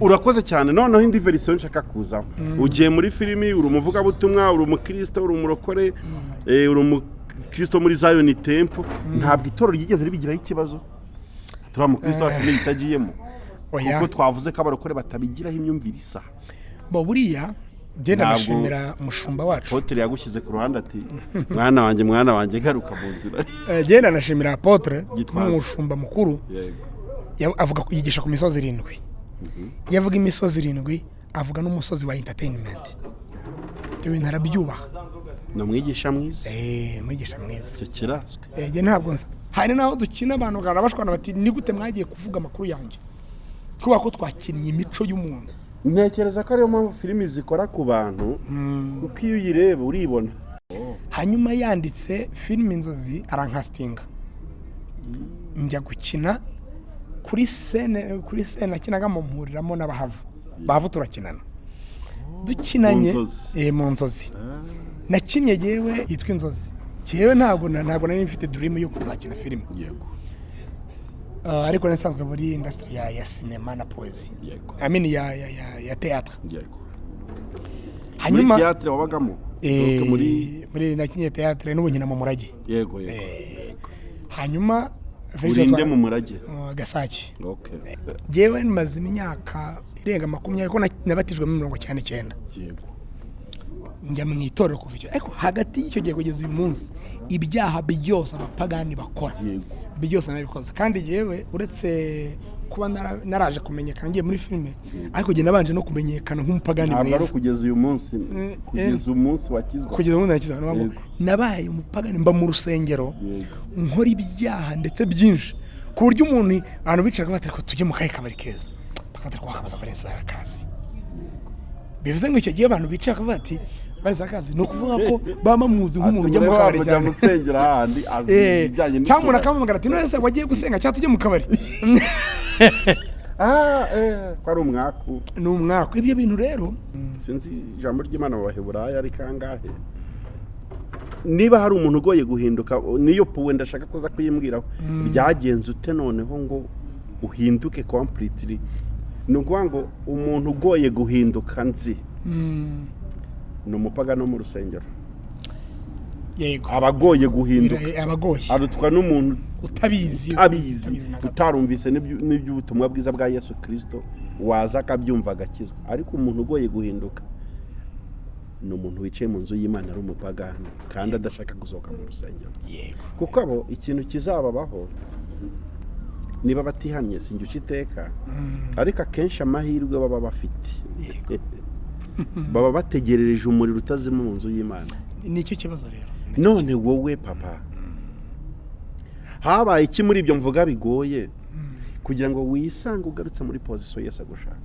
Urakoze cyane. Noneho indi version nshaka kuzaho: ugiye muri filimi, uri umuvugabutumwa, uri umukristo, uri umurokore, uri umukristo muri Zion Temple. Ntabwo itorero ryigeze ribigiraho ikibazo, turi umukristo wacu itagiyemo? Oya. Kuko twavuze ko abarokore batabigiraho imyumvire isa. Bo buriya genda Ntabwo- ndashimira umushumba wacu. Apôtre yagushyize ku ruhande ati: "Mwana wanjye, mwana wanjye, garuka mu nzira." Genda ndashimira apôtre Gitwaza. nk'umushumba mukuru. Avuga, yigisha ku misozi irindwi. Iyo avuga imisozi irindwi, avuga n'umusozi wa entertainment. Ibyo bintu arabyubaha. Ni umwigisha mwiza. Umwigisha mwiza. Icyo kirazwi. Njye ntabwo nzi, hari n'aho dukina abantu bakaba bashwana bati: "Ni gute mwagiye kuvuga amakuru yanjye?" Kubera ko twakinnye imico y'umuntu. Ntekereza ko ariyo mpamvu filimi zikora ku bantu, kuko iyo uyireba uribona. Hanyuma yanditse filime Inzozi, arancastinga, njya gukina kuri scène. Kuri scène nakinagamo mpuriramo n'Abahavu. Bahavu turakinana, dukinanye. Mu Nzozi. Mu Nzozi nakinnye yewe yitwa Inzozi. Yewe ntabwo nari mfite dream yo kuzakina filime. Ariko nari muri industry ya sinema na poésie, I mean ya théâtre. Muri Hanyuma théâtre wabagamo? Donc muri muri nakinye théâtre, n'ubu nkina mu Murage. yego. Hanyuma Urinde mu Murage? Gasake. Okay. Njyewe maze imyaka irenga 20 ko nabatijwe muri 99. Njya mu itorero kuva icyo, ariko hagati y'icyo gihe kugeza uyu munsi, ibyaha byose abapagani bakora byose narabikoze. Kandi yewe uretse kuba naraje kumenyekana ngiye muri filime, ariko njye nabanje no kumenyekana nk'umupagani Ntabwo ari mwiza. ukugeza uyu munsi, kugeza umunsi wakizwa. Kugeza ubu nakizwa. Ni ukuvuga ngo nabaye umupagani, mba mu rusengero, nkora ibyaha ndetse byinshi, ku buryo umuntu, abantu bicaraga bati: "Ariko tujye mu kahe kabari keza?" Bakaba bati: "Wakabaza Valens, barakazi." Bivuze ngo icyo gihe abantu bicaye bakavuga ati: "Valens arakazi," ni ukuvuga ko baba bamuzi nk'umuntu ujya mu kabari mujya cyane. Musengera hahandi azi ibijyanye Cyangwa umuntu n'utubari. akamuhamagara ati: "None se wagiye gusenga cyangwa tujye mu kabari?" Ko ari umwaku. Ni umwaku ibyo bintu rero. Sinzi ijambo ry'Imana mu Baheburayo ari kangahe, niba hari umuntu ugoye guhinduka. Niyo puwe ndashaka kuza kuyimbwiraho. Byagenze ute noneho ngo uhinduke completely? Ni ukuvuga ngo umuntu ugoye guhinduka nzi ni umupagani wo mu rusengero. Aba agoye guhinduka. Abagoye. Arutwa n'umuntu utabizi. Abizi. Utabizi na gato. Utarumvise n'iby'ubutumwa bwiza bwa Yesu Kirisito, waza akabyumva agakizwa. Ariko umuntu ugoye guhinduka ni umuntu wicaye mu nzu y'Imana ari umupagani kandi adashaka gusohoka mu rusengero. Kuko abo ikintu kizababaho niba batihannye, sinjye uca iteka, ariko akenshi amahirwe baba bafite, baba bategerereje umuriro utazima mu nzu y'Imana. Nicyo kibazo rero. None wowe papa, habaye iki muri ibyo mvuga bigoye kugira ngo wisange ugarutse muri position Yesu agushaka?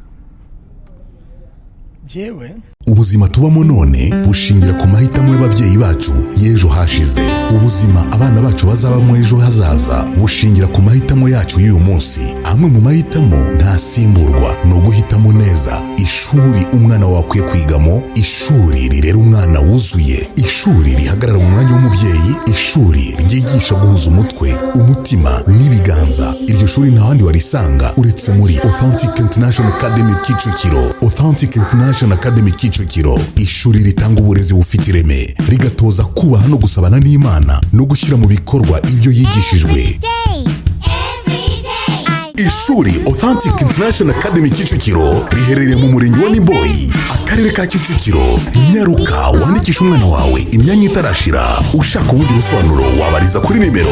Jyewe Ubuzima tubamo none bushingira ku mahitamo y'ababyeyi bacu y'ejo hashize. Ubuzima abana bacu bazabamo ejo hazaza bushingira ku mahitamo yacu y'uyu munsi. Amwe mu mahitamo ntasimburwa ni uguhitamo neza ishuri umwana wawe akwiye kwigamo, ishuri rirera umwana wuzuye, ishuri rihagarara mu mwanya w'umubyeyi, ishuri ryigisha guhuza umutwe, umutima n'ibiganza. Iryo shuri nta handi warisanga uretse muri Authentic International Academy Kicukiro. Authentic International Academy Kicukiro, ishuri ritanga uburezi bufite ireme, rigatoza kubaha no gusabana n'Imana no gushyira mu bikorwa ibyo yigishijwe. Day. Every day. Ishuri Authentic International Academy Kicukiro riherereye mu murenge wa Niboyi, akarere ka Kicukiro. Nyaruka wandikisha umwana wawe imyanya itarashira. Ushaka ubundi busobanuro wabariza kuri nimero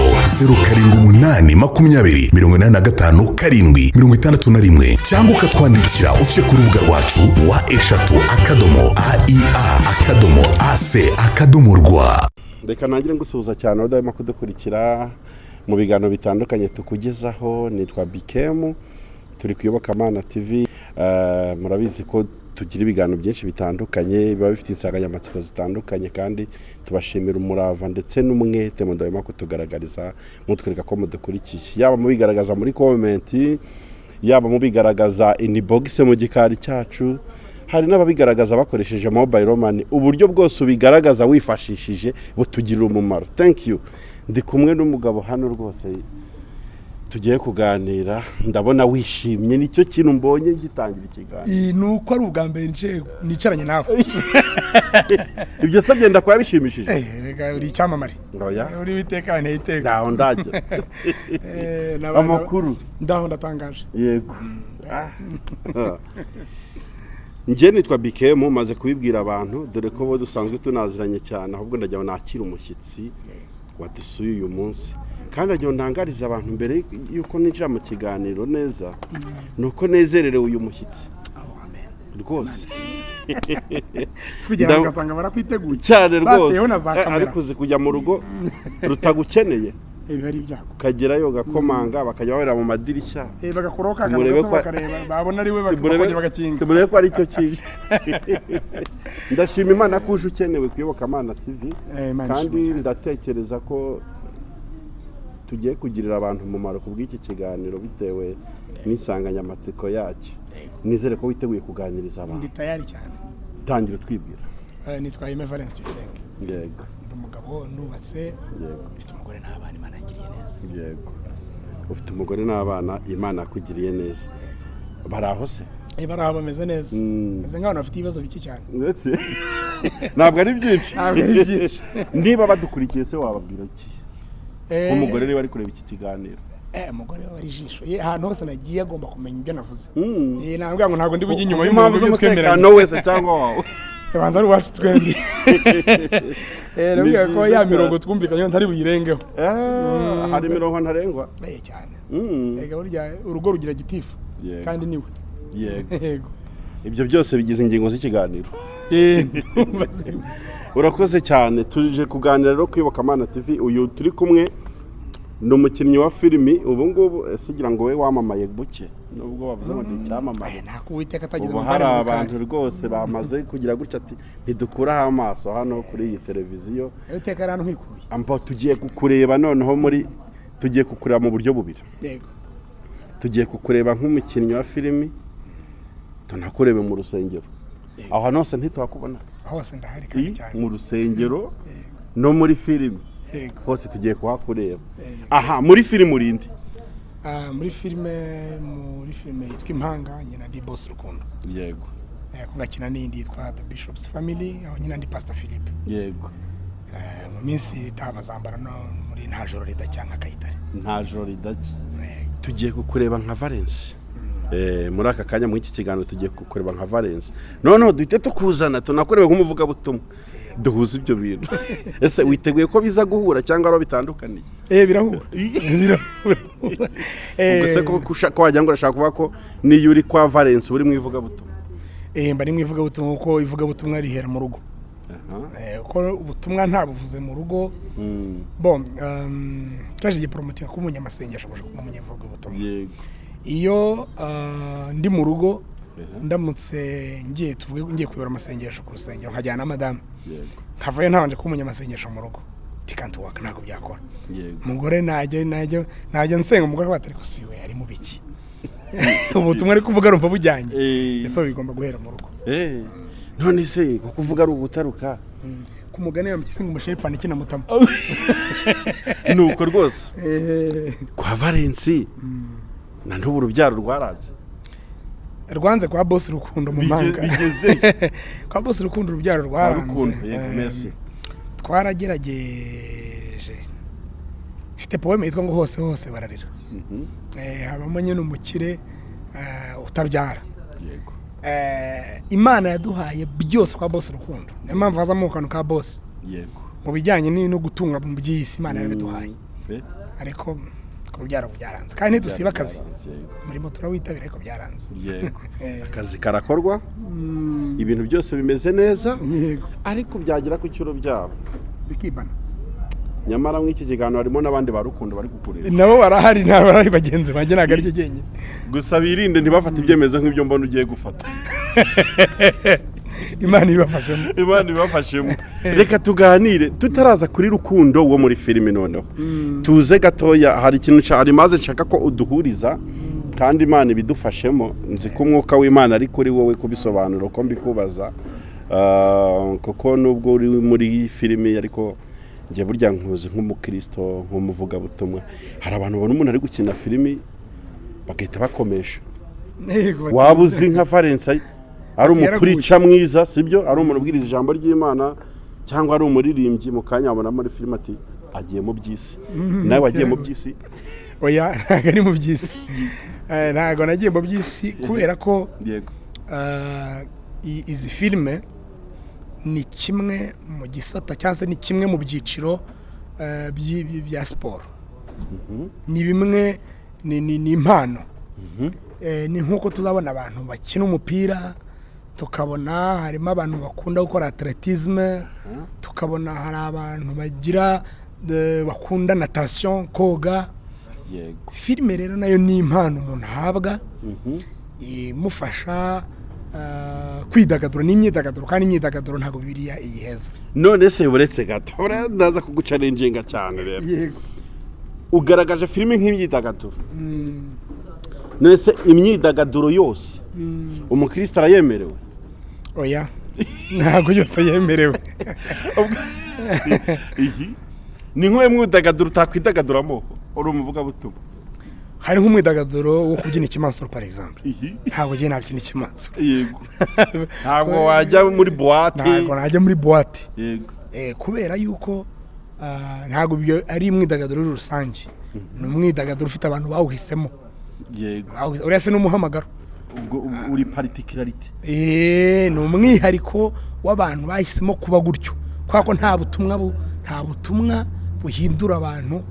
0782085761, cyangwa ukatwandikira uciye ku rubuga rwacu w, aia.ac.rw. Reka ntangire ngusuhuza cyane udahwema kudukurikira mu biganiro bitandukanye tukugezaho. Nitwa Bikemu, turi ku Iyobokamana TV. Murabizi ko tugira ibiganiro byinshi bitandukanye biba bifite insanganyamatsiko zitandukanye, kandi tubashimira umurava ndetse n'umwete mudahwema kutugaragariza, mutwereka ko mudukurikiye, yaba mubigaragaza muri comment, yaba mubigaragaza inbox mu gikari cyacu, hari n'ababigaragaza bakoresheje mobile money. Uburyo bwose ubigaragaza wifashishije butugirira umumaro. Thank you. Ndi kumwe n'umugabo hano rwose. Tugiye kuganira, ndabona wishimye, nicyo kintu mbonye ngitangira ikiganiro. Iyi ni uko ari ubwa mbere nicaranye nawe. Ibyo se byenda kuba bishimishije? Reka, uri icyamamare. Oya. Uri witeka nteye iteka. Ntaho ndajya. Amakuru? Ndaho, ndatangaje. Yego. Njye nitwa Bikemu, maze kubibwira abantu, dore ko bo dusanzwe tunaziranye cyane. Ahubwo ndagira ngo nakire umushyitsi wadusuye uyu munsi, kandi ndagira ngo ntangarize abantu mbere y'uko ninjira mu kiganiro neza, ni uko nezererewe uyu mushyitsi. Oh, amen. Rwose. Kugira ngo ugasanga barakwiteguye cyane rwose. Bateyeho na za kamera. Ariko uzi kujya mu rugo rutagukeneye, Biba ari ibyago. ukagerayo ugakomanga, bakajya bahera mu madirishya. Bagakuraho ka kantu Tumurebe gato, bakareba, babona ari we bakongera bagakinga. Tumurebe ko ari cyo kije. Ndashima Imana ko uje ukenewe ku Iyobokamana TV. Imana Kandi ishimwe cyane. ndatekereza ko tugiye kugirira abantu umumaro ku bw'iki kiganiro, bitewe n'insanganyamatsiko yacyo. Nizere ko witeguye kuganiriza abantu. Ndi tayari cyane. Tangira utwibwira. Nitwa Aime Valence Tuyisenge. Ndi umugabo, ndubatse. Mfite umugore n'abana, Imana yangiriye neza. Yego, ufite umugore n'abana, Imana yakugiriye neza. Bari aho se? Bari aho, bameze neza. Bameze nk'abantu bafite ibibazo bike cyane. Ndetse ntabwo ari byinshi. Ntabwo ari byinshi. Niba badukurikiye se, wababwira iki nk'umugore niba ari kureba iki kiganiro? Umugore we ari ijisho. Ahantu hose nagiye agomba kumenya ibyo navuze. Nabwira ngo ntabwo ndi bujye inyuma Impamvu y'umuntu ibyo z'umutekano twemeranya. wese cyangwa wawe? Banza ari uwacu twembi. Nabwira ko Byiza ya cyane. mirongo twumvikanye ntari buyirengeho. Hari imirongo ntarengwa. Cyane. Mm. Ega burya urugo rugira gitifu. Yego. Kandi niwe. Yego. Yego. Ibyo byose bigize ingingo z'ikiganiro. Ndumva zirimo. Urakoze cyane. Tuje kuganira rero ku Iyobokamana TV. Uyu turi kumwe ni umukinnyi wa filimi ubu ngubu. Ese ugira ngo we wamamaye buke, nubwo bavuze ngo ni icyamamare? Ntako Uwiteka atagize. Ubu Ngo hari mvane mu abantu rukari. rwose bamaze kugira gutya ati ntidukuraho amaso hano kuri iyi televiziyo. Uwiteka yarantwikuye. Amba tugiye kukureba noneho muri, tugiye kukureba mu buryo bubiri. Tugiye kukureba nk'umukinnyi wa filimi, tunakurebe mu rusengero. Aho hantu hose ntituhakubona? Hose ndahari kandi cyane. Mu rusengero no muri filimi, hose tugiye kuhakureba. Aha muri filimi urinde? Muri filime yitwa Impanga nyina ndi Boss Rukundo. Ko ngakina n'indi yitwa The Bishop's Family, aho nyina ndi Pastor Philippe. Mu minsi itaha bazambara no muri Nta Joro Ridacya nka Kayitare. Nta Joro Ridacya. Tugiye kukureba nka Valence. Muri aka kanya, muri iki kiganiro, tugiye kukureba nka Valence, noneho duhite tukuzana tunakureba nk'umuvugabutumwa, duhuze ibyo bintu. Ese witeguye ko biza guhura cyangwa ari bitandukaniye? Birahura, birahura. Ubwo se ko wagira ngo urashaka kuvuga ko niyo uri kwa Valence uba uri mu ivugabutumwa? Mba ni mu ivugabutumwa, kuko ivugabutumwa rihera mu rugo. Kuko ubutumwa ntabuvuze mu rugo. Bon, cyaje giporomotinga kuba umunyamasengesho kurusha kuba umunyavugabutumwa. Iyo ndi mu rugo, ndamutse ngiye, tuvuge ngiye kuyobora amasengesho ku rusengero, nkajyana na madamu, nkavayo ntabanje kuba umunyamasengesho mu rugo, tikanti waka, ntabwo byakora. Umugore najya nsenga, umugore akaba atari gusiwe ari mu biki, ubutumwa ari kuvuga arumva bujyanye. Ndetse bigomba guhera mu rugo. None se ko kuvuga ari ugutaruka? Ku mugani wa mpyisi ngo umushehe pfana ikinamutama. Nuko rwose kwa Valence na n'ubu urubyaro rwaranze? Rwanze kwa Boss Rukundo mu mpanga. Bigeze Kwa Boss Rukundo urubyaro kwa rwaranze. Rukundo, yego. Merci. Twaragerageje. Mfite poème yitwa ngo Hose Hose Bararira. Habamo nyine umukire utabyara. Imana yaduhaye byose kwa Boss Rukundo, niyo mpamvu hazamo akantu ka Boss. Mu bijyanye no gutunga mu by'isi, Imana yarabiduhaye. Ariko ku rubyaro byaranze, kandi ntidusiba akazi. Byaranze, yego. Umurimo turawitabira, ariko byaranze. Akazi karakorwa, ibintu byose bimeze neza, ariko byagera ku cy'urubyaro bikibana. Nyamara muri iki kiganiro harimo n'abandi ba Rukundo bari kukureba. Nabo barahari, ntabwo barahari bagenzi banjye, ntabwo ari jyenyine. Gusa birinde ntibafate ibyemezo nk'ibyo mbona ugiye gufata. Imana ibafashemo. Imana ibafashemo. Reka tuganire tutaraza kuri Rukundo wo muri filimi, noneho tuze gatoya. Hari ikintu hari maze nshaka ko uduhuriza, kandi Imana ibidufashemo. Nzi ko umwuka w'Imana ari kuri wowe kubisobanura uko mbikubaza. Kuko nubwo uri muri filimi, ariko Njye burya nkuzi nk'umukristo, nk'umuvugabutumwa. Hari abantu babona umuntu ari gukina filimi bagahita bakomesha. Waba uzi nka Valens ari Yaraguye. Umupreacher mwiza, sibyo? Ari umuntu ubwiriza ijambo ry'Imana cyangwa ari umuririmbyi, mu kanya wabona muri filime ati agiye mu by'isi. Nawe wagiye mu by'isi? Oya, ntabwo ari mu by'isi. Ntabwo nagiye mu by'isi kubera ko izi filime ni kimwe mu gisata cyangwa se ni kimwe mu byiciro bya siporo. Ni bimwe, ni impano. Ni nk'uko tuzabona abantu bakina umupira, tukabona harimo abantu bakunda gukora athlétisme, tukabona hari abantu bagira bakunda natation, koga. Filime rero nayo ni impano umuntu ahabwa imufasha kwidagadura. Ni imyidagaduro, kandi imyidagaduro ntabwo Bibiliya iyiheza. None se uretse gato, buriya ndaza kuguchallenginga cyane rero. Yego. Ugaragaje filime nk'imyidagaduro. None se imyidagaduro yose umukristo arayemerewe? Oya, ntabwo yose yemerewe. Ni nk'uwe mwidagaduro utakwidagaduramo uri umuvugabutumwa? Hari nk'umwidagaduro wo kubyina ikimansuro, par exemple. Ntabwo ngiye nabyina ikimansuro. Yego, ntabwo wajya muri boîte. Ntabwo najya muri boîte. Kubera yuko ntabwo ibyo ari imyidagaduro muri rusange. Ni umwidagaduro ufite abantu bawuhisemo. Uriya se ni umuhamagaro. Ubwo uri particularité. Ni umwihariko w'abantu bahisemo kuba gutyo, kubera ko nta butumwa buhindura abantu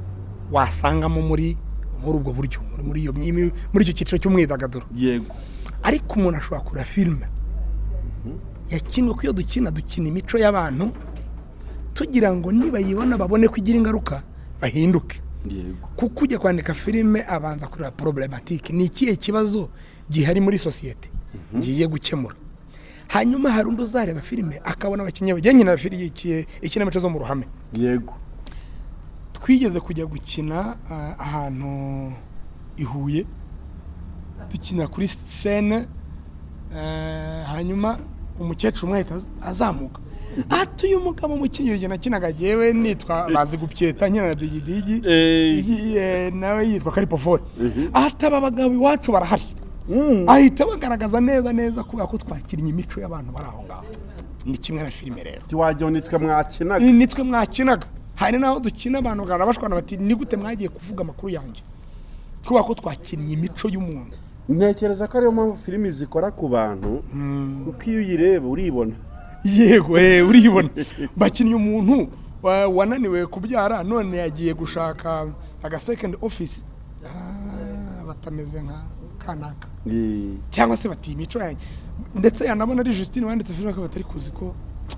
wasangamo muri ubwo buryo, muri icyo cyiciro cy'umwidagaduro. Ariko umuntu ashobora kureba filime yakinwe, ko iyo dukina, dukina imico y'abantu tugira ngo nibayibona babone ko igira ingaruka, bahinduke. Kuko ujya kwandika filime abanza kureba problématique: ni ikihe kibazo gihari muri sosiyete ngiye gukemura? Hanyuma hari undi uzareba filime akabona abakinnyi bagiye nyina ikinamico zo mu ruhame. Twigeze kujya gukina ahantu i Huye, dukina kuri scène, hanyuma umukecuru umwe ahita azamuka ati: "Uyu mugabo umukinnyi." Igihe nakinaga jyewe nitwa bazi gupyeta, nkina na Digidigi, nawe yitwa Karipofore. Ati: "Aba bagabo iwacu barahari." Ahita bagaragaza neza neza, kubera ko twakinnye imico y'abantu bari aho ngaho. Ni kimwe na filime rero. Tiwajya nitwe mwakinaga. Nitwe mwakinaga. Hari n'aho dukina abantu bashwana bati: "Ni gute mwagiye kuvuga amakuru yanjye?" Kubera ko twakinnye imico y'umuntu. Ntekereza ko ariyo mpamvu filimi zikora ku bantu, kuko iyo uyireba uribona. Yego, uribona. Bakinnye umuntu wananiwe kubyara, none yagiye gushaka aga second office, batameze nka kanaka, cyangwa se bati imico yanjye. Ndetse yanabona ari Justine wanditse filime, ko batari kuzi ko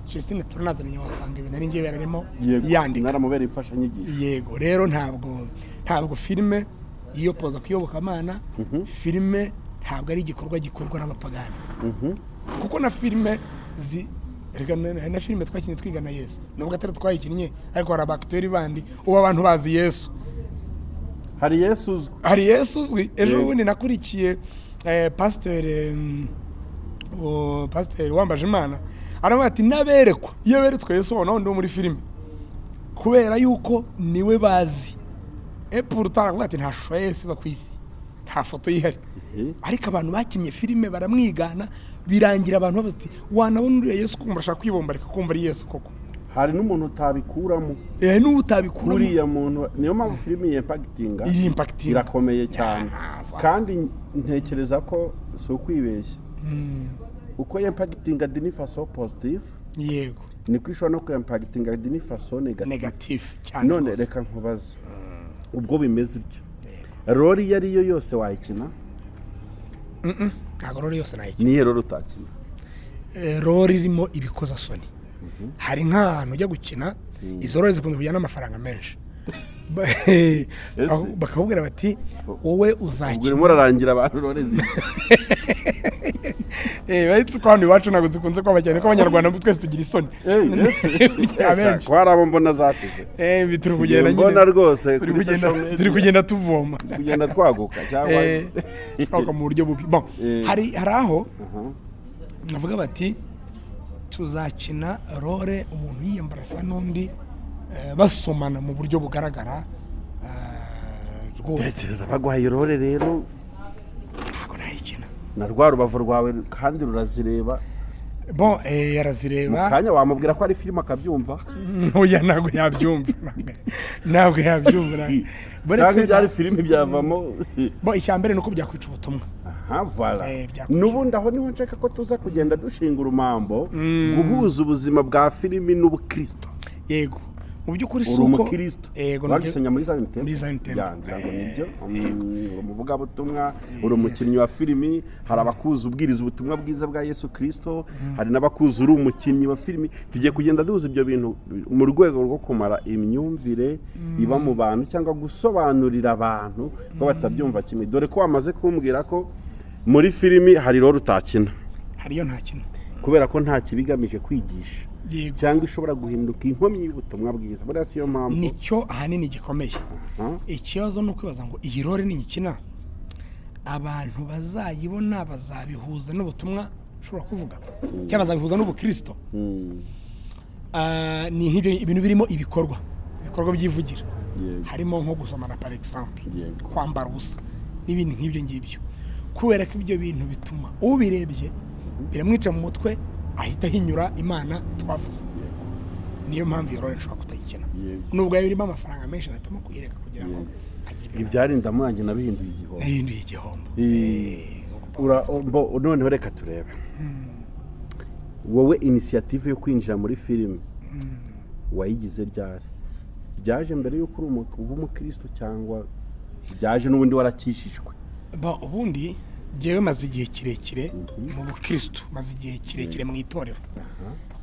Justine turanazanye, wasanga ibintu ari ngewe yararimo yandika. Naramubera imfashanyigisho. Yego. Rero ntabwo filime iyo poza kuyobokamana. Filime ntabwo ari igikorwa gikorwa n'abapagani, kuko na filime zi reka hari na filime twakinnye twigana Yesu, nubwo atari twayikinnye, ariko hari abacteurs bandi ubu abantu bazi Yesu. Hari Yesu uzwi. Hari Yesu uzwi. Ejo bundi nakurikiye pasiteri, pasiteri wambaje Imana, aravuga ati n'aberekwa, iyo beretswe Yesu babona wundi wo muri filime, kubera yuko niwe bazi. Epuru aravuga ati nta shusho ya Yesu iba ku isi, nta foto ye ihari, ariko abantu bakinnye filime baramwigana, birangira abantu babaza ati: "Wanabona uriya Yesu?" Kumva ashaka kwibombarika, kumva ari Yesu koko. Hari n'umuntu utabikuramo. N'ubu utabikuramo. Uriya muntu, niyo mpamvu filime yimpactinga. Iri impactinga. Irakomeye cyane. Kandi ntekereza ko si ukwibeshya, uko yimpactinga d'une façon positive, niko ishobora no kwimpactinga d'une façon négative. Négatif cyane None rwose. reka nkubaze, ubwo bimeze utyo, role iyo ari yo yose wayikina? Ntabwo role yose nayikina. Niyo role utakina? Role irimo ibikozasoni. Hari nk'ahantu ujya gukina, izo role zikunze kujyana n'amafaranga menshi. Ese? Bakakubwira bati: "Wowe Ubwo uzakina." urimo urarangira abantu role zimwe. Bahise ko hano iwacu ntabwo zikunze kuba cyane, ko Abanyarwanda twese tugira isoni. Abenshi. Ko hari abo mbona zashize. Turi kugenda nyine. Mbona rwose turi kuri kugenda social media. Turi kugenda tuvoma. Kugenda twaguka cyangwa Twaguka mu buryo bubi. Bon, hari aho bavuga bati: "Tuzakina role umuntu yiyambarasa n'undi." Basomana mu buryo bugaragara, rwose. Tekereza baguhaye role rero. Ntabwo nayikina. Na rwa rubavu rwawe kandi rurazireba. Bon, Mu arazireba. kanya wamubwira ko ari filime akabyumva. Oya, ntabwo yabyumva, ntabwo yabyumva. Cyangwa ibyari filime byavamo. Bon, icya mbere ni uko byakwica ubutumwa. Aha, voilà. Byakwica. N'ubundi aho niho nshaka ko tuza kugenda dushinga urumambo, guhuza ubuzima bwa filimi n'ubukristo. Yego, mu by'ukuri si Uri uko umukristo. Yego. Waje usenya muri Zion Temple. Muri Zion Temple. Ya, ngira ngo nibyo. Uri umuvugabutumwa, uri umukinnyi wa filimi. Hari abakuzi ubwiriza ubutumwa bwiza bwa Yesu Kristo, hari n'abakuzi uri umukinnyi wa filimi. Tugiye kugenda duhuza ibyo bintu mu rwego rwo kumara imyumvire iba mu bantu cyangwa gusobanurira abantu ko batabyumva kimwe, dore ko wamaze kumbwira ko muri filimi hari role utakina. Hariyo ntakina. Kubera ko nta kibigamije kwigisha cyangwa ishobora guhinduka inkomyi y'ubutumwa bwiza. Buriya siyo mpamvu. Nicyo ahanini gikomeye. Ikibazo ni ukwibaza ngo iyi role ninyikina, abantu bazayibona bazabihuza n'ubutumwa ushobora kuvuga cyangwa bazabihuza n'ubukristo? Ni nk'ibyo ibintu birimo ibikorwa byivugira, harimo nko gusomana par exemple, kwambara ubusa n'ibindi nk'ibyo ngibyo, kubera ko ibyo bintu bituma ubirebye biramwica mu mutwe, ahita ahinyura Imana twavuze. Niyo mpamvu iyo role nshobora kutayikina. Nubwo yaba irimo amafaranga menshi, nahitamo kuyireka kugira ngo hagire ibyo Ibyari ndamurange nabihinduye igihombo. Nahinduye igihombo. Noneho reka turebe wowe, initiative yo kwinjira muri filime wayigize ryari? Byaje mbere y'uko uba umukristo cyangwa byaje n'ubundi warakishijwe? Ba, ubundi njyewe maze igihe kirekire mu bukristo, maze igihe kirekire mu itorero,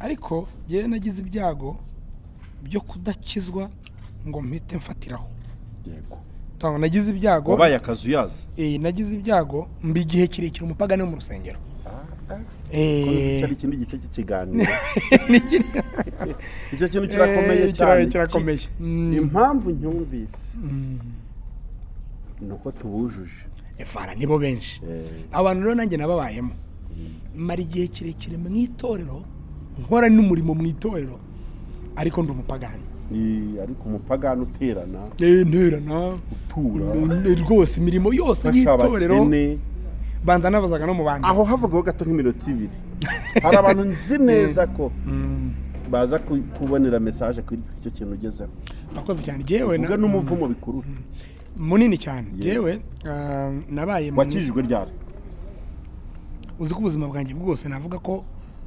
ariko njyewe nagize ibyago byo kudakizwa ngo mpite mfatiraho. Ntabwo nagize ibyago. Wabaye akazu yazi. Nagize ibyago mba igihe kirekire umupagani wo mu rusengero. Cyari ikindi gice cy'ikiganiro, icyo kintu kirakomeye cyane. Kirakomeye. Impamvu nyumvise ni uko tubujuje. Efara nibo benshi. Abantu rero nanjye nababayemo, mara igihe kirekire mu itorero, nkora n'umurimo mu itorero, ariko ndi umupagani. Ariko umupagani uterana. Nterana. Utura. Rwose imirimo yose ufasha y'itorero. abakene. Banza nabazaga no mu bandi. Aho havugwaho gato nk'iminota 2, hari abantu nzi neza ko baza kubonera message kuri icyo kintu ugezeho. Bakoze cyane. Jyewe uvuga n'umuvumo bikurura. Munini cyane. Jyewe nabaye Wakijijwe ryari? Uzi ko ubuzima bwanjye bwose navuga ko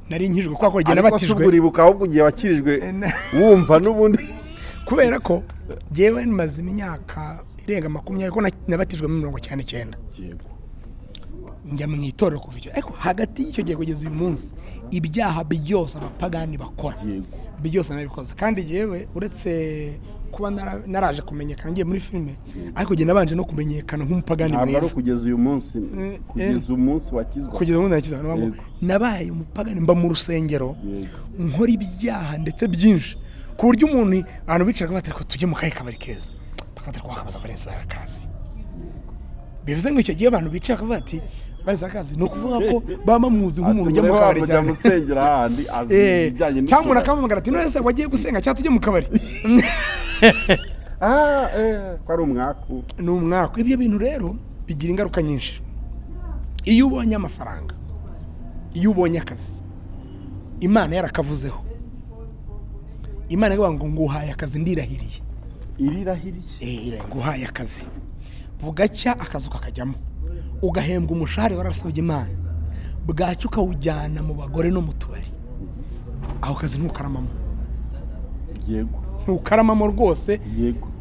nari nkijwe, kubera ko igihe Ariko si ubwo nabatijwe. uribuka ahubwo igihe wakirijwe wumva n'ubundi? Kubera ko jyewe maze imyaka irenga 20, ko nabatijwe muri 99, njya mu itorero kuva icyo, ariko hagati y'icyo gihe kugeza uyu munsi ibyaha byose abapagani bakora byose nabikoze. Kandi jyewe uretse kuba naraje kumenyekana ngiye muri filime, ariko njye nabanje no kumenyekana nk'umupagani Ntabwo ari mwiza. ukugeza uyu munsi, kugeza umunsi wakizwa. Kugeza ubu nakiza. Nabaye umupagani, mba mu rusengero, nkora ibyaha ndetse byinshi, ku buryo umuntu, abantu bicaraga bati: "Ariko tujye mu kahe kabari keza?" Bakaba bati: "Wakabaza Valens barakazi." Bivuze ngo icyo gihe abantu bicara bakavuga ati: "Valens arakazi", ni ukuvuga ko baba bamuzi nk'umuntu ujya mu kabari mujya cyane. Musengera hahandi azi ibijyanye Cyangwa umuntu n'utubari. akamuhamagara ati: "None se wagiye gusenga cyangwa tujye mu kabari?" Ko ari umwaku. Ni umwaku. Ibyo bintu rero bigira ingaruka nyinshi. Iyo ubonye amafaranga, iyo ubonye akazi, Imana yarakavuzeho, Imana ikavuga ngo: "Nguhaye akazi, ndirahiriye." Irirahiriye. Nguhaye akazi, bugacya akazi ukakajyamo, ugahembwa umushahara warasabye Imana, bwacya ukawujyana mu bagore no mu tubari, aho kazi ntukaramamo. Ntukaramamo rwose.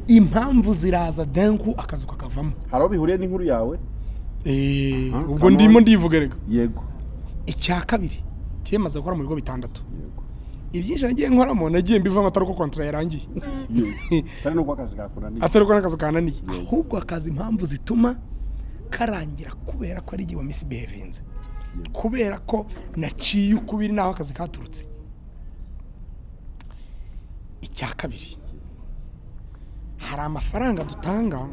Impamvu ziraza denku, akazi kakavamo. Hari aho bihuriye n'inkuru yawe? Ubwo Come on. ndimo ndivuga rega. Icya kabiri, maze gukora mu bigo bitandatu. Ibyinshi nagiye nkoramo nagiye mbivamo atari uko contrat yarangiye. Kandi nuko akazi kakunaniye. Atari uko n'akazi kananiye, ahubwo akazi impamvu zituma karangira kubera ko ari igihe wa misbehavinze, kubera ko naciye ukubiri n'aho akazi katurutse. Icya kabiri, hari amafaranga dutanga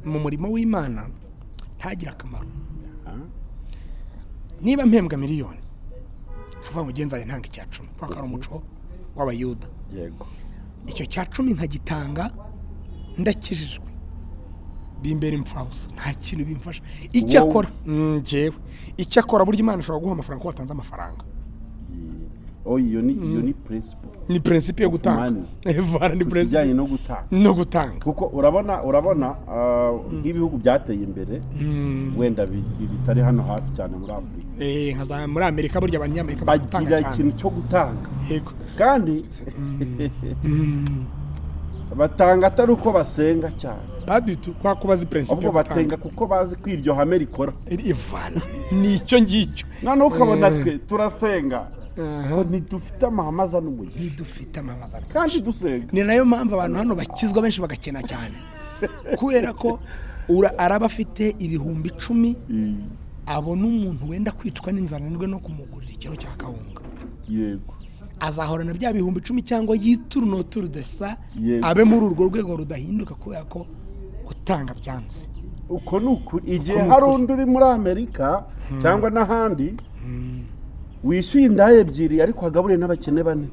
mu murimo w'Imana ntagire akamaro. Niba mpembwa miliyoni, nkavuga ngo nzajya ntanga icya cumi kubera ko ari umuco w'Abayuda. Icyo cya cumi nkagitanga ndakijijwe, bimbera imfabusa, nta kintu bimfasha. Icyakora njyewe, icyakora burya Imana ishobora guha amafaranga ko watanze amafaranga. Oh, iyo ni principle. Ni principe yo Of gutanga. money. Voilà, ni Ku principe kijyanye no gutanga. No gutanga. Kuko urabona nk'ibihugu byateye imbere, wenda bitari hano hafi cyane muri Afurika, Nka za muri Amerika, burya Abanyamerika bazi gutanga bagira cyane. ikintu cyo gutanga. Kandi batanga atari uko basenga cyane. Badutu kwa kubazi principe Ahubwo yo gutanga. batenga kuko bazi ko iryo hame rikora. Voilà, ni icyo ngicyo. Noneho ukabona twe turasenga ngo ntidufite amahame azana umugisha. Ntidufite amamaza. Kandi dusenga. Ni nayo mpamvu abantu hano bakizwa benshi bagakena cyane, kubera ko araba afite 10,000, abona umuntu wenda kwicwa n'inzara nirwe no kumugurira ikiro cya kawunga, azahorana bya 10,000 cyangwa yiturunoture de sa, abe muri urwo rwego rudahinduka kubera ko gutanga byanze. Uko ni ukuri. Igihe Uko ni hari ukuri. undi uri muri Amerika cyangwa n'ahandi wishyuye indaya ebyiri ariko hagaburiye n'abakene bane.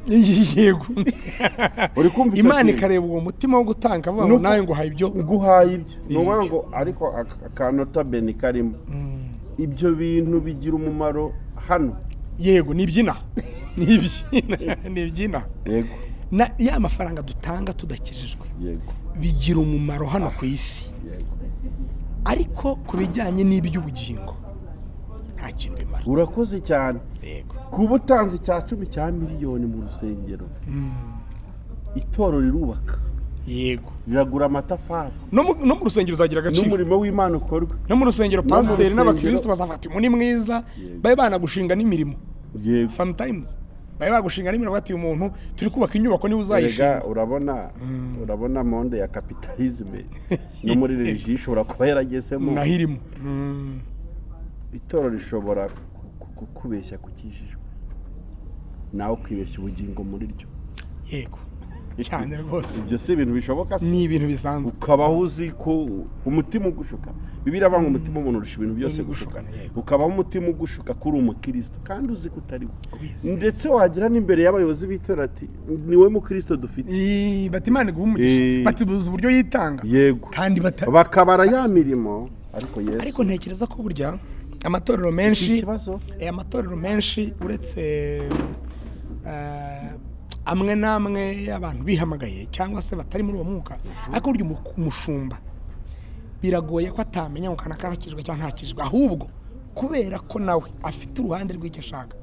Uri kumva icyo Imana kintu? ikareba uwo mutima wo gutanga, avuga ngo nawe nguhaye ibyo. Nguhaye ibyo. Ni ukuvuga ngo ariko akanota beni karimo, ibyo bintu bigira umumaro hano. Yego, ni ibyina, ni ibyina, ni ibyina. Na ya mafaranga dutanga tudakijijwe bigira umumaro hano ku isi, ariko ku bijyanye n'iby'ubugingo nta kintu bimara. Urakoze cyane. Kuba utanze icya cumi cya miliyoni mu rusengero, itorero rirubaka, riragura amatafari. No mu rusengero uzagira agaciro. N'umurimo w'Imana ukorwa. No mu rusengero, No mu pasiteri rusengero. n'abakristo bazafata uyu ni mwiza, babe banagushinga n'imirimo. Sometimes babe bagushinga n'imirimo, bati uyu muntu turi kubaka inyubako niwe uzayishinga. Erega urabona monde ya capitalisme no muri religion ishobora kuba yaragezemo. Naho irimo. Itorero rishobora kukubeshya kukijijwe, nawe ukibeshya ubugingo muri ryo. Yego, cyane rwose. Ibyo si ibintu bishoboka se? Ni ibintu bisanzwe. Ukabaho uzi ko umutima ugushuka. Bibiliya iravuga ngo umutima w'umuntu urusha ibintu byose gushuka. Ukabaho umutima ugushuka ko uri umukristo kandi uzi ko utari we, ndetse wagira n'imbere y'abayobozi b'itorero ati niwe mukristo dufite. Bati Imana iguha umugisha, bati buzi uburyo yitanga. Kandi bata Bakabara ya mirimo, ariko Yesu Ariko ntekereza ko burya amatorero menshi Si ikibazo. Amatorero menshi, uretse amwe n'amwe y'abantu bihamagaye cyangwa se batari muri uwo mwuka, ariko burya umushumba biragoye ko atamenya ngo kana karakijwe cyangwa ntakijwe, ahubwo kubera ko nawe afite uruhande rw'icyo ashaka.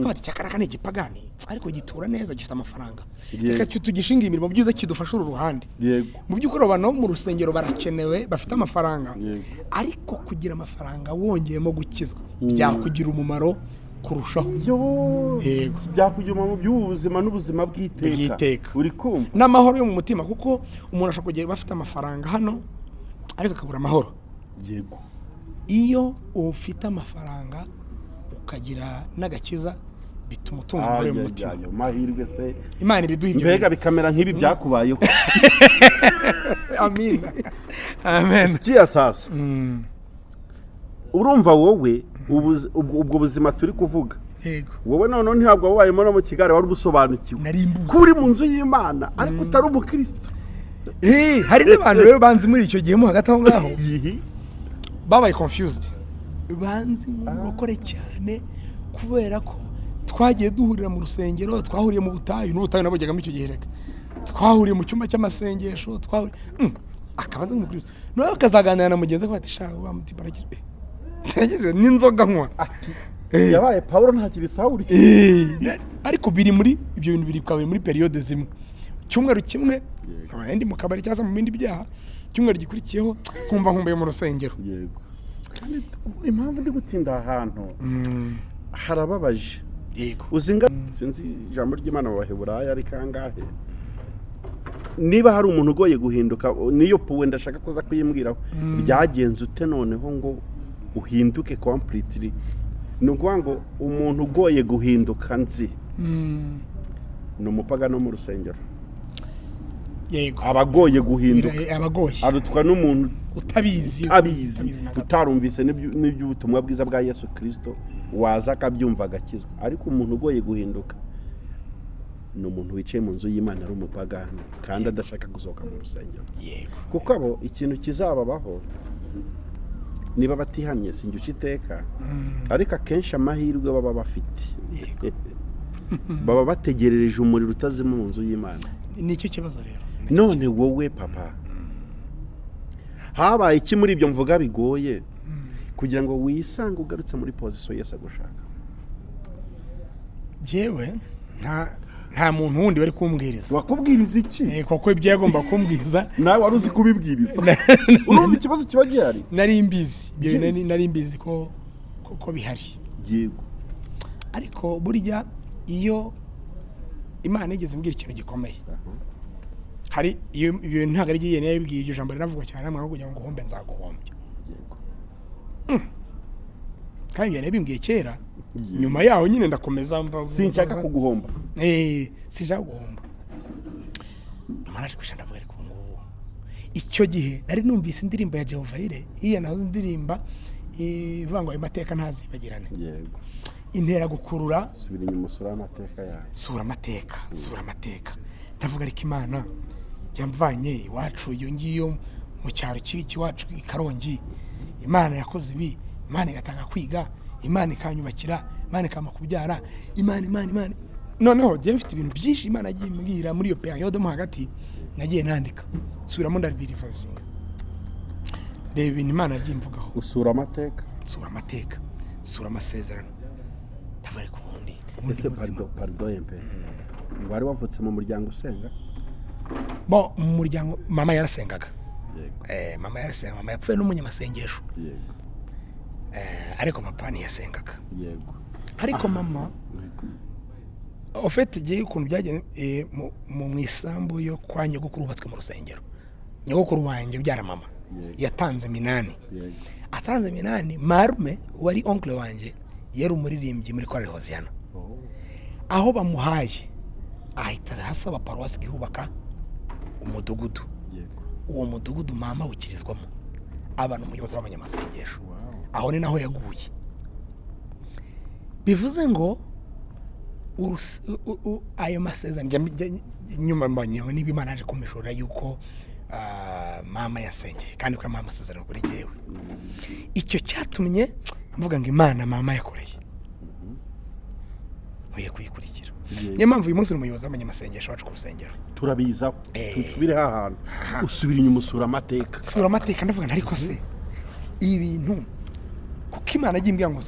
Bati cyakaraka ni igipagani ariko gitura neza, gifite amafaranga, reka tugishinge imirimo byiza kidufashe uru ruhande. Mu by'ukuri abantu bo mu rusengero barakenewe bafite amafaranga, ariko kugira amafaranga wongeyemo gukizwa byakugira umumaro kurushaho. Yo. Byakugira umumaro by'ubu buzima n'ubuzima bw'iteka. Bw'iteka. Uri kumva? N'amahoro yo mu mutima, kuko umuntu ashobora kugera afite amafaranga hano ariko akabura amahoro. Iyo ufite amafaranga ukagira n'agakiza, bituma utunga amahoro yo mu mutima. Ayo mahirwe se! Imana ibiduha ibyo Mbega bintu. bikamera nk'ibi byakubayeho. Amina, amen. Sikia sasa, urumva wowe ubwo buzima turi kuvuga, wowe noneho ntabwo wabayemo no mu kigare, wari ubusobanukiwe Nari mbuzi. ko uri mu nzu y'Imana ariko utari umukristo. Hari n'abantu rero banzi muri icyo gihe mo hagati aho ngaho Igihe babaye confused, banzi nk'umurokore cyane, kubera ko twagiye duhurira mu rusengero, twahuriye mu butayu, n'ubutayu nabujyagamo icyo gihe, reka twahuriye mu cyumba cy'amasengesho, twahuriye akaba azi nk'umukristo, noneho akazaganira na mugenzi we ati sha wa mutima arakije n'inzoga nywa. Ati yabaye Pawulo ntakiri Sawuli. Ariko biri muri ibyo bintu biri bikaba biri muri période zimwe. Icyumweru kimwe nkaba ndi mu kabari cyangwa se mu bindi byaha, icyumweru gikurikiyeho nkumva nkumbuye mu rusengero. Yego, kandi impamvu ndi gutinda aha hantu harababaje. Uzi nga sinzi ijambo ry'Imana mu Baheburayo ari kangahe, niba hari umuntu ugoye guhinduka, niyo puwe ndashaka kuza kuyimbwiraho. Byagenze ute noneho ngo uhinduke completely? Ni ukuvuga ngo umuntu ugoye guhinduka nzi ni umupagani wo mu rusengero. Aba agoye guhinduka. Abagoye. Arutwa n'umuntu utabizi. Abizi. Utabizi na gato. Utarumvise n'iby'ubutumwa bwiza bwa Yesu Kirisito, waza akabyumva agakizwa. Ariko umuntu ugoye guhinduka Ni umuntu wicaye mu nzu y'Imana ari umupagani kandi adashaka gusohoka mu rusengero. Kuko abo ikintu kizababaho niba batihannye, sinjye uca iteka, ariko akenshi amahirwe baba bafite, baba bategerereje umuriro utazima mu nzu y'Imana. Nicyo kibazo rero. None wowe papa, habaye iki muri ibyo mvuga bigoye kugira ngo wisange ugarutse muri position Yesu agushaka? Jyewe nta muntu wundi bari kumbwiriza. Wakubwiriza iki? Kuko ibyo yagomba kumbwiriza Nawe wari uzi kubibwiriza. Urumva ikibazo kiba gihari? Nari mbizi ibyo bintu. Nari mbizi ko bihari. Ariko burya iyo Imana igeze imbwira ikintu gikomeye, hari iyo ibyo bintu ntabwo ari igihe niyo yabibwiye. Iryo jambo rinavugwa cyane namwe, kugira ngo uhombe nzaguhombya. Kandi ibyo nabimbwiye kera, nyuma yaho nyine ndakomeza Sinshaka kuguhomba. Sinshaka guhomba. Nyuma naje kwicara, ndavuga, ariko ubu ngubu icyo gihe nari numvise indirimbo ya Jehovah Jireh, iriya nahoze indirimba ivuga ngo ayo mateka ntazibagirane. Intera gukurura. Subira inyuma usure amateka yawe. Sura amateka, sura amateka. Ndavuga, ariko Imana yamvanye iwacu iyo ngiyo mu cyaro cy'iwacu i Karongi, Imana yakoze ibi, Imana igatanga kwiga, Imana ikanyubakira, Imana ikampa kubyara, Imana, Imana, Imana. Noneho njyewe mfite ibintu byinshi Imana yagiye imbwira muri iyo période mo hagati. Nagiye nandika, subiramo, ndabirivazinga, reba ibintu Imana yagiye imvugaho. Usura amateka. Sura amateka, sura amasezerano, ndavuga, ariko ubundi Ese buzima. Pardon, pardon empe, wari wavutse mu muryango usenga? Bo mu muryango mama yarasengaga. Mama yarasenga, mama yapfuye n'umunyamasengesho. Ariko papa ntiyasengaga. Ariko mama ofete igihe ukuntu byagenze, mu isambu yo kwa nyogokuru hubatswe mu rusengero. Nyogokuru wanjye ubyara mama yatanze minani. Atanze minani, marume wari oncle wanjye yari umuririmbyi muri korali Hoziyana. Aho bamuhaye ahita hasaba paruwasi ihubaka umudugudu. Uwo mudugudu mama awukirizwamo, aba ni umuyobozi w'abanyamasengesho. Aho ni naho yaguye. Bivuze ngo ayo masezerano nyuma mbonyeho niba Imana yaje kumishura yuko mama yasengeye kandi ko yamuha amasezerano kuri jyewe. Icyo cyatumye mvuga ngo Imana mama yakoreye nkwiye kuyikurikira. Niyo mpamvu uyu munsi ni umuyobozi w'abanyamasengesho wacu ku rusengero. Turabizaho. Tusubire hahantu, usubira inyuma usura amateka. Sura amateka, ndavuga nti ariko se ibintu, kuko Imana agiye imbwira ngo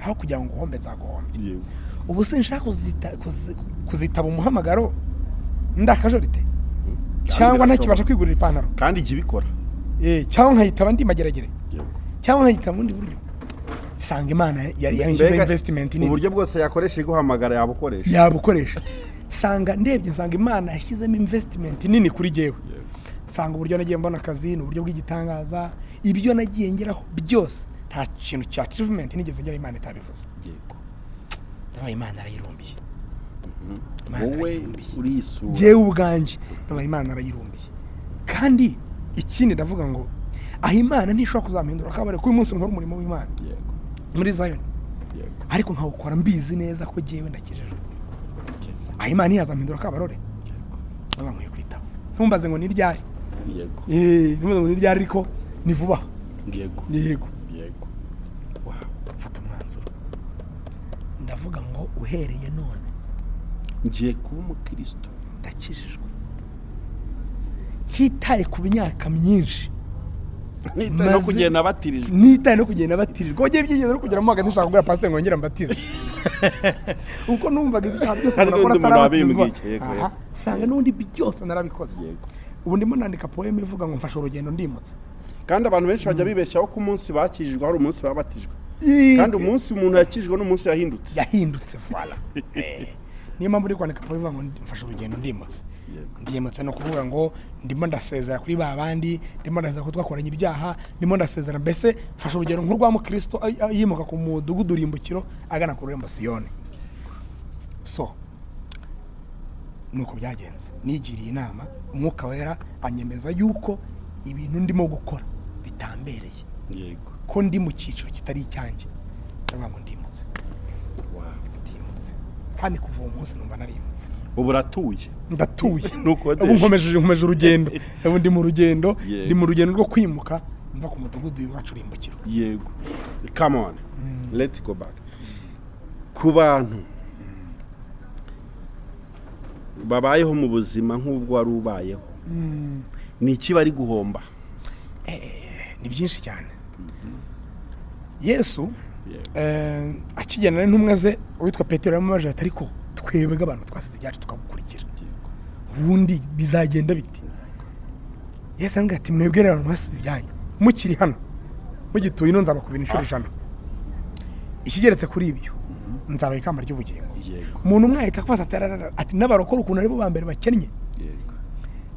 aho kugira ngo uhombe nzaguhombye. Ubu sinshaka kuzitaba umuhamagaro ndakajorite cyangwa ntakibasha kwigurira ipantaro. Kandi ijya ibikora. Cyangwa nkayitaba ndi mageragere, cyangwa nkayitaba mu bundi buryo. Sanga Imana yari yanshyizeho Mbega investment nini. Uburyo bwose yakoresha iguhamagara yabukoresha. Yabukoresha. Sanga ndebye, nsanga Imana yashyizemo investment nini kuri jyewe. Nsanga uburyo nagiye mbona akazi ni uburyo bw'igitangaza. Ibyo nagiye ngeraho byose, nta kintu cya achievement nigeze ngera Imana itabivuze. Ndabaye Imana arayirumbiye. Imana Wowe arayirumbiye. urisura. Jyewe ubwanjye ndabaye Imana arayirumbiye. Kandi ikindi ndavuga ngo aho Imana ntishobora kuzampindura akabari ko uyu munsi nkora umurimo w'Imana muri Zion, ariko nkawukora mbizi neza ko jyewe ndakijijwe, aho Imana ntiyazampindura akabarore. Ndavuga nkwiye kwitaba. Ntumbaze ngo ni ryari. Ntumbaze ngo ni ryari, ariko ni vuba. Yego. Yego, wow. Mfata umwanzuro, ndavuga ngo uhereye none Ngiye kuba umukristo. Ndakijijwe, ntitaye ku myaka myinshi. Nitaye no kugenda batirijwe. Nitaye no kugenda batirijwe. Wagiye byigeze no kugeramo hagati nshaka kubwira pasiteri ngo ngongere mbatize, kuko numvaga ibyaha byose Hari umuntu akora n'undi muntu atarabatizwa. wabimbwiye. Yego, Aha, sanga n'ubundi byose narabikoze. Ubu ndimo nandika poème ivuga ngo mfashe urugendo ndimutse. Kandi abantu benshi bajya bibeshyaho ko umunsi bakijijwe hari umunsi babatijwe, kandi umunsi umuntu yakijijwe n'umunsi yahindutse. Yahindutse, voilà. Niyo mpamvu uri kwandika poème ivuga ngo mfashe urugendo ndimutse. Ndimutse ni ukuvuga ngo ndimo ndasezera kuri ba bandi, ndimo ndasezera ko twakoranye ibyaha, ndimo ndasezera, mbese mfashe urugendo nk'urwa mukristo yimuka ku mudugudu rimbukiro agana ku rurembo Siyoni. So nuko byagenze, nigiriye inama, Umwuka Wera anyemeza yuko ibintu ndimo gukora bitambereye, ko ndi mu cyiciro kitari icyanjye. Ndavuga ngo ndimutse. Wow. Ndimutse. Kandi kuva uwo munsi numva narimutse. Ubu uratuye. Ndatuye. Ntukodesha. Ubu nkomeje urugendo, ubu ndi mu rugendo. Yego. Ndi mu rugendo rwo kwimuka mva ku mudugudu iwacu Rimbukiro. Yego, come on, let's go back ku bantu babayeho mu buzima nk'ubwo wari ubayeho. Ni iki bari guhomba? Ni byinshi cyane. Yesu akigenda n'intumwa ze, uwitwa Petero yaramubajije ati: "Ariko twebwe abantu twasize ibyacu tukagukurikira, ubundi bizagenda biti?" Yesu aramubwira ati: "Mwebwe rero abantu mwasize ibyanyu, mukiri hano mugituye ino, nzabakubira inshuro 100. Ikigeretse kuri ibyo, nzabaha ikamba ry'ubugingo." Umuntu umwe ahita akubaza ati: "Ararara," ati: "N'abarokore ukuntu aribo ba mbere bakennye?"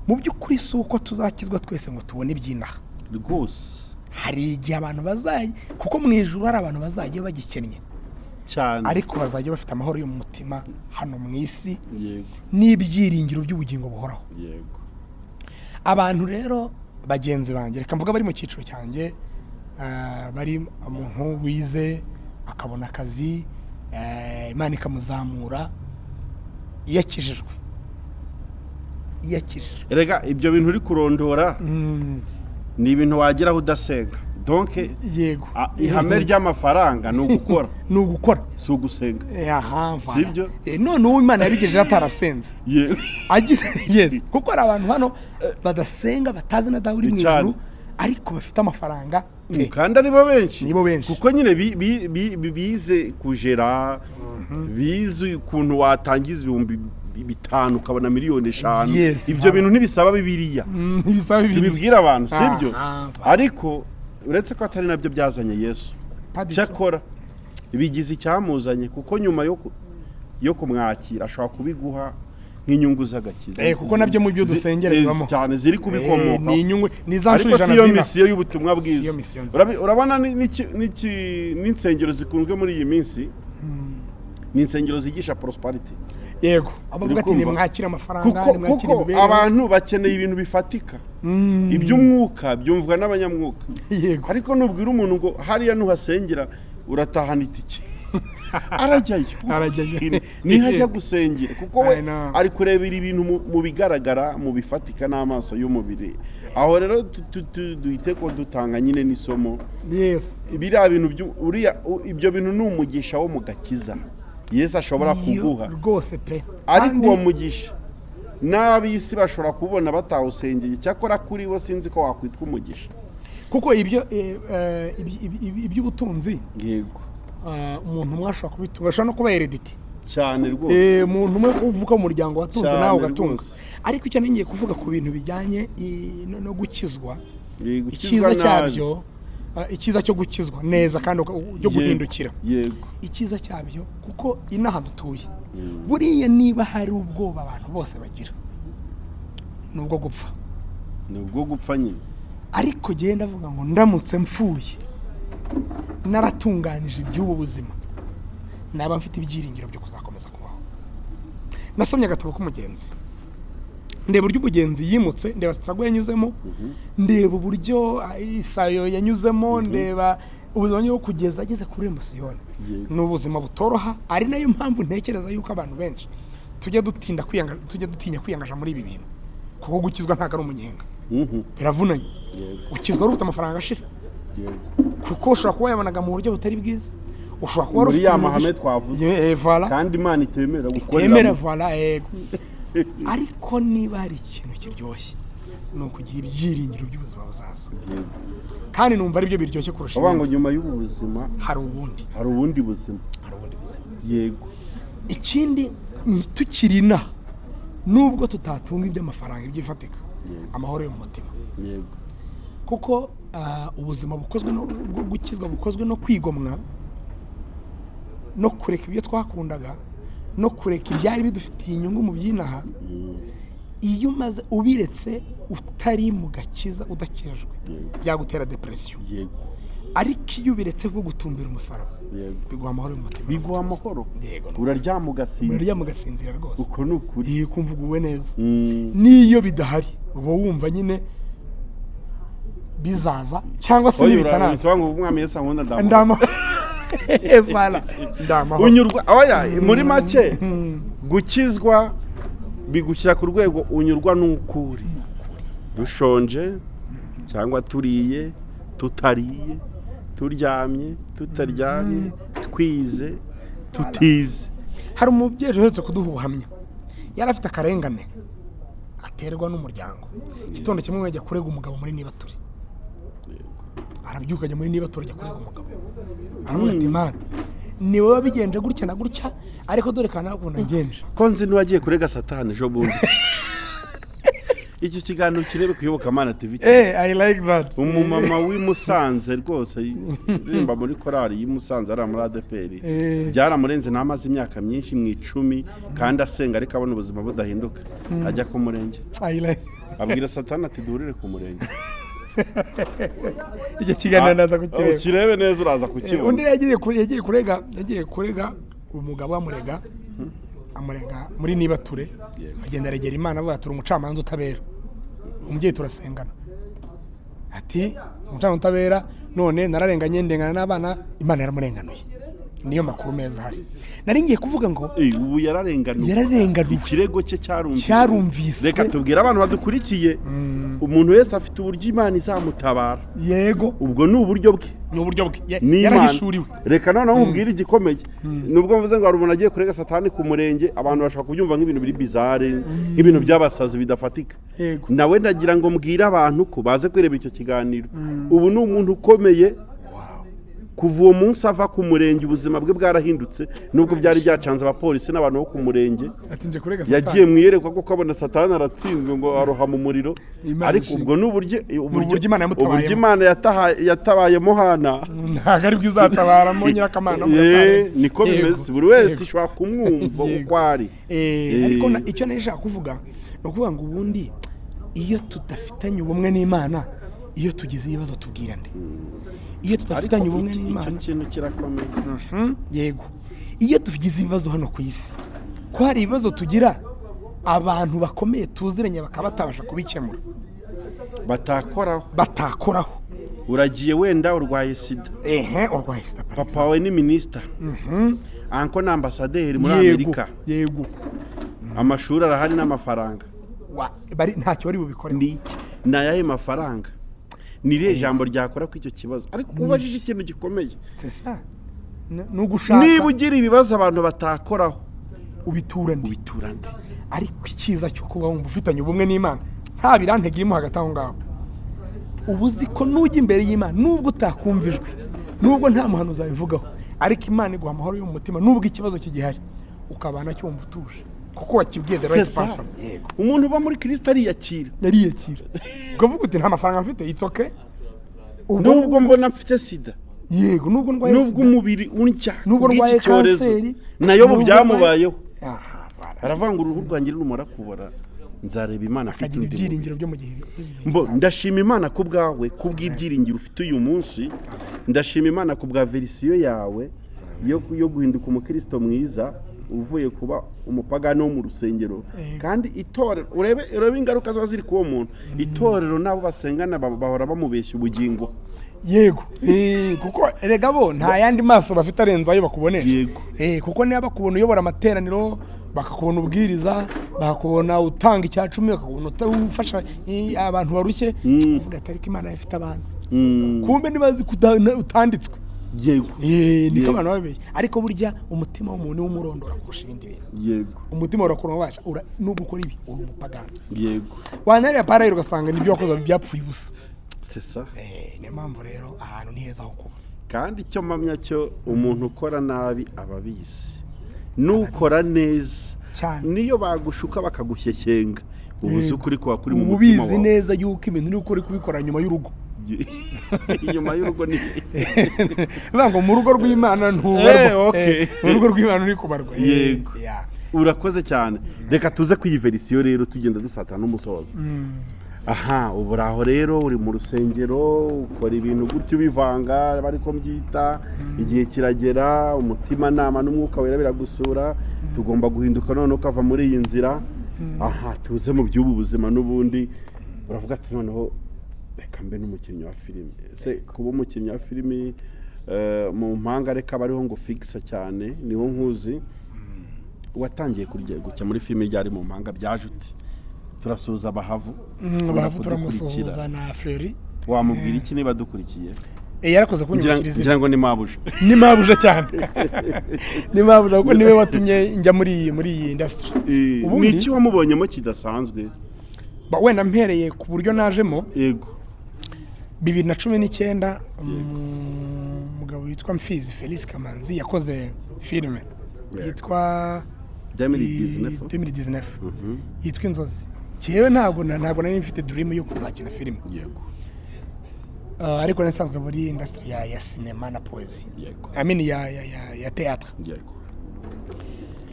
Mu by'ukuri si uko tuzakizwa twese ngo tubone iby'inaha. Hari igihe abantu bazajya, kuko mu ijuru hari abantu bazajya bagikennye, ariko bazajya bafite amahoro yo mu mutima hano mu isi n'ibyiringiro by'ubugingo buhoraho. Abantu rero bagenzi banjye, reka mvuga bari mu cyiciro cyanjye, bari umuntu wize akabona akazi, Imana ikamuzamura, iyo akijijwe, iyo akijijwe. Erega ibyo bintu uri kurondora ni ibintu wageraho udasenga, donc ihame ry'amafaranga ni ugukora, ni ugukora, si ugusenga. Aha, voilà. Sibyo? None uwo Imana yabigejeje atarasenze agize yes, kuko hari abantu hano badasenga, batazi na Dawe uri mu ijuru, ariko bafite amafaranga pe. Kandi aribo benshi. Nibo benshi. Kuko nyine bize kujera, bize ukuntu watangiza 5000 ukabona miliyoni 5. Ibyo bintu ntibisaba Bibiliya. Ntibisaba Bibiliya. Tubibwire abantu, sibyo? Aha. Ariko uretse ko atari nabyo byazanye Yesu, Padiri. cyakora bigize icyamuzanye, kuko nyuma yo kumwakira ashobora kubiguha nk'inyungu z'agakiza. Kuko nabyo mu byo dusengera bibamo. Cyane, ziri kubikomoka. Ni inyungu, ni za nshuro Ariko si 100 iyo zina. misiyo y'ubutumwa bwiza. Si yo misiyo nziza. Urabona n'insengero zikunzwe muri iyi minsi ni insengero zigisha prosperity. Yego, abavuga ati Uri kumva? nimwakire amafaranga, Kuko nimwakire kuko imibereho. abantu bakeneye ibintu bifatika. Iby'umwuka byumvwa n'abanyamwuka. Ariko nubwira umuntu ngo hariya nuhasengera uratahana itike, arajyayo. Arajyayo. Niho ajya gusengera, kuko we I know. ari kurebera ibintu mu bigaragara, mu bifatika n'amaso y'umubiri. Aho rero duhite ko dutanga nyine n'isomo. Biriya bintu ibyo bintu ni umugisha wo mu gakiza Yesu ashobora Iyo kuguha. Rwose pe. Ariko Kandi uwo mugisha n'ab'isi bashobora kubona batawusengeye. Cyakora kuri bo sinzi ko wakwitwa umugisha. Kuko ibyo iby'ubutunzi, umuntu umwe ashobora kubitunga, ashobora no kuba hérédité. Cyane rwose. Umuntu umwe uvuka mu muryango watunze, nawe ugatunga. Ariko icyo ngiye kuvuga ku bintu bijyanye no gukizwa, Gukizwa icyiza nabi. cyabyo, icyiza cyo gukizwa neza kandi cyo guhindukira, icyiza cyabyo, kuko inaha dutuye buriya niba hari ubwoba abantu bose bagira, ni ubwo gupfa. Ni ubwo gupfa nyine. Ariko genda avuga ngo ndamutse mpfuye naratunganije iby'ubu buzima, naba mfite ibyiringiro byo kuzakomeza kubaho. Nasomye agatabo k'umugenzi, ndeba uburyo umugenzi yimutse, ndeba struggle yanyuzemo, ndeba uburyo isayo yanyuzemo, ndeba ubuzima bwo kugeza ageze kuri rembo Siyoni. Ni ubuzima butoroha, ari nayo mpamvu ntekereza yuko abantu benshi tujya dutinda kwiyanga, tujya dutinya kwiyangaja muri ibi bintu, kuko gukizwa ntabwo ari umunyenga. Biravunanye. Ukizwa wari ufite amafaranga ashira, kuko ushobora kuba wayabonaga mu buryo butari bwiza, ushobora kuba wari Muri ufite ya umugisha. mahame twavuze. Voilà. Kandi Imana itemera Temera. gukoreramo. Voilà, yego. Ariko niba hari ikintu kiryoshye, ni ukugira ibyiringiro by'ubuzima buzaza, kandi numva aribyo biryoshye kurusha Bavuga ngo ibindi. nyuma y'ubu buzima Hari ubundi. Hari ubundi buzima. Hari ubundi buzima. Ikindi, tukiri inaha, nubwo tutatunga iby'amafaranga, iby'ifatika, amahoro yo mu mutima, kuko ubuzima bukozwe no bwo gukizwa bukozwe no kwigomwa no kureka ibyo twakundaga no kureka ibyari bidufitiye inyungu mu by'inaha. Iyo umaze ubiretse utari mu gakiza, udakijijwe, byagutera depression. Ariko iyo ubiretse bwo gutumbira umusaraba, biguha amahoro mu mutima. Biguha amahoro. Yego. Uraryama ugasinzira. Uraryama ugasinzira rwose. Uko ni ukuri. Iyo kumva uguwe neza, n'iyo bidahari uba wumva nyine bizaza cyangwa se Oya, n'ibitanaza. urabisobanura ngo umwami Yesu ankunda ndamuha. Ndama. Voilà. Ndamahoro. Unyurwa, oya, muri make gukizwa bigushyira ku rwego unyurwa n'ukuri, dushonje cyangwa turiye, tutariye, turyamye, tutaryamye, twize, tutize. Hari umubyeyi uherutse kuduha ubuhamya, yari afite akarengane aterwa n'umuryango. Igitondo kimwe ajya kurega umugabo muri Nibature. Arabyuka ajya muri Nibature, ajya kurega umugabo, aravuga ati: "Mana, ni wowe wabigenje gutya na gutya, ariko dore kana ukuntu nagenje." Ko nzi n'uwagiye kurega Satani ejo bundi, icyo kiganiro kirebe ku Iyobokamana TV. Eh, I like that. Umumama w'i Musanze rwose, uririmba muri korali y'i Musanze, ari muri ADEPR. Byaramurenze, ntamaze imyaka myinshi mu 10 kandi asenga, ariko abona ubuzima budahinduka. Ajya ku murenge, I like abwira Satani ati: "Duhurire ku murenge." Icyo kiganiro ndaza kukireba. Ukirebe neza, uraza Undi kukibona. Yagiye kurega umugabo, amurega muri Nibature. Agenda aregera Imana, avuga ati: "Uri umucamanza utabera, umubyeyi turasengana." Ati: "Umucamanza utabera, none nararenganye, ndengana n'abana, Imana yaramurenganuye." Niyo makuru meza ahari. Nari ngiye kuvuga ngo Ubu yararenganuwe. Yararenganuwe. Ikirego cye cyarumviswe. Cyarumviswe. Reka tubwire abantu badukurikiye, umuntu wese afite uburyo Imana izamutabara. Ubwo ni uburyo bwe. Ni uburyo bwe. N'Imana. Yarahishuriwe. Reka noneho nkubwire igikomeye. Nubwo mvuze ngo hari umuntu agiye kurega Satani ku murenge, abantu bashobora kubyumva nk'ibintu biri bizarre, nk'ibintu by'abasazi bidafatika. Nawe ndagira ngo mbwire abantu ko baze kwirebera icyo kiganiro. Ubu ni umuntu ukomeye. Kuva uwo munsi ava ku murenge, ubuzima bwe bwarahindutse, nubwo byari byacanze abapolisi n'abantu bo ku murenge. Ati: "Nje kurega Yagiye Satani." mu iyerekwa kuko abona Satani aratsinzwe, ngo aroha mu muriro. Imana Ariko ishimwe. ubwo ni uburyo uburyo Imana yamutabayemo. Uburyo Imana yatabayemo Hana. Ntabwo aribwo izatabaramo Nyirakamana. Niko bimeze, buri wese ishobora kumwumva uko ari. Ariko icyo nari nshaka kuvuga ni ukuvuga ngo ubundi iyo tudafitanye ubumwe n'Imana, iyo tugize ibibazo tubwira nde? Iyo Ariko tudafitanye ubumwe icyo n'Imana kintu kirakomeye. Yego, iyo tugize ibibazo hano ku isi, ko hari ibibazo tugira abantu bakomeye tuziranye bakaba batabasha kubikemura, batakoraho. Batakoraho. Uragiye wenda urwaye sida. Ehe, urwaye sida. Papa wawe ni minisita, uncle ni ambasaderi muri Amerika. Amashuri arahari n'amafaranga. Bari ntacyo bari bubikoreho. Ni iki? Ni ayahe mafaranga? Ni irihe jambo ryakora kuri icyo kibazo? Ariko ubajije ikintu gikomeye. C'est ça. Ni ugushaka. Niba ugira ibibazo abantu batakoraho, ubitura nde? Ubitura nde? Ariko icyiza cyo kuba wumva ufitanye ubumwe n'Imana, nta birantege irimo hagati aho ngaho, uba uzi ko nujya imbere y'Imana, nubwo utakumva ijwi, nubwo nta muhanuzi abivugaho, ariko Imana iguha amahoro yo mu mutima, nubwo ikibazo kigihari, ukabana cyumva utuje kuko wakibwiye the right C'est ça. person. Yego. Umuntu uba muri Kirisita ariyakira. Yariyakira, ukavuga uti: "Nta mafaranga mfite, it's okay." Ubwo Nubwo mbona mfite sida, Yego, nubwo ndwaye nubwo sida, umubiri undya nubwo kubw'iki ndwaye cyorezo, kanseri, nayo ubu nubwo byamubayeho. Aha, voilà. Aravuga ngo: "Uruhu rwanjye rumara kubora, nzareba Imana afite Akagira undi mubiri." ibyiringiro byo mu gihe. Mbo ndashima Imana ku bwawe, ku bw'ibyiringiro ufite uyu munsi. Ndashima Imana ku bwa version yawe yo guhinduka umukristo mwiza, uvuye kuba umupagani wo mu rusengero. Kandi itorero, urebe ingaruka ziba ziri kuri uwo muntu. Itorero n'abo basengana bahora bamubeshya ubugingo. Yego. Kuko erega bo nta yandi maso bafite arenze ayo bakubonesha. Kuko niba bakubona uyobora amateraniro, bakakubona ubwiriza, bakakubona utanga icya cumi, bakakubona ufasha abantu barushye, uvuga ati: "Ariko Imana ifite abantu." Kumbe ntibazi ko utanditswe. Niko abantu babeshya, ariko burya umutima w'umuntu niwo umurondora kurusha ibindi bintu. Umutima urakura wabasha nubwo ukora ibi uri umupagani, wanarira parayiro ugasanga nibyo wakoze byapfuye ubusa. C'est ça. Niyo mpamvu rero ahantu ni heza ho kuba. Kandi icyo mpamya cyo, umuntu ukora nabi aba abizi, n'ukora neza Cyane. niyo bagushuka bakagushyeshyenga, uba uzi ukuri kuba kuri mu Uba mutima ubizi wawe. neza yuko ibintu uri gukora uri kubikora nyuma y'urugo. Inyuma y'urugo ni Bivuga ngo mu rugo rw'Imana ntubarwa. Okay. Mu rugo rw'Imana uri kubarwa. Yego. Urakoze cyane. Reka tuze ku iyi version rero, tugenda dusata n'umusozo. Aha ubu uri aho rero, uri mu rusengero, ukora ibintu gutyo ubivanga, bari ko mbyita. Igihe kiragera, umutimanama n'Umwuka Wera biragusura, tugomba guhinduka noneho ukava muri iyi nzira. Aha tuze mu by'ubu buzima n'ubundi, uravuga ati: "Noneho reka mbe n'umukinnyi wa filime." Ese kuba umukinnyi wa filimi Mu mpanga reka bariho ngo fixa cyane, niho nkuzi. Watangiye kurya gujya muri filime ryari mu mpanga? Byaje ute? Turasuhuza Bahavu. Ukunda Bahavu kudukurikira. turamusuhuza na Fleury. Wamubwira iki niba dukurikiye? Yarakoze kunyubakira izina. Ngira ngo ni mabuja. Ni mabuja cyane, ni mabuja kuko niwe watumye njya muri iyi industry. Ni iki wamubonyemo kidasanzwe? Wenda mpereye ku buryo najemo. Yego. 2019, umugabo witwa Mfizi Felix Kamanzi yakoze filime yitwa 2019. 2019, yitwa Inzozi. Njyewe ntabwo nari mfite dream yo kuzakina filime. Ariko nari muri industry ya sinema na poésie, I mean ya théâtre. Muri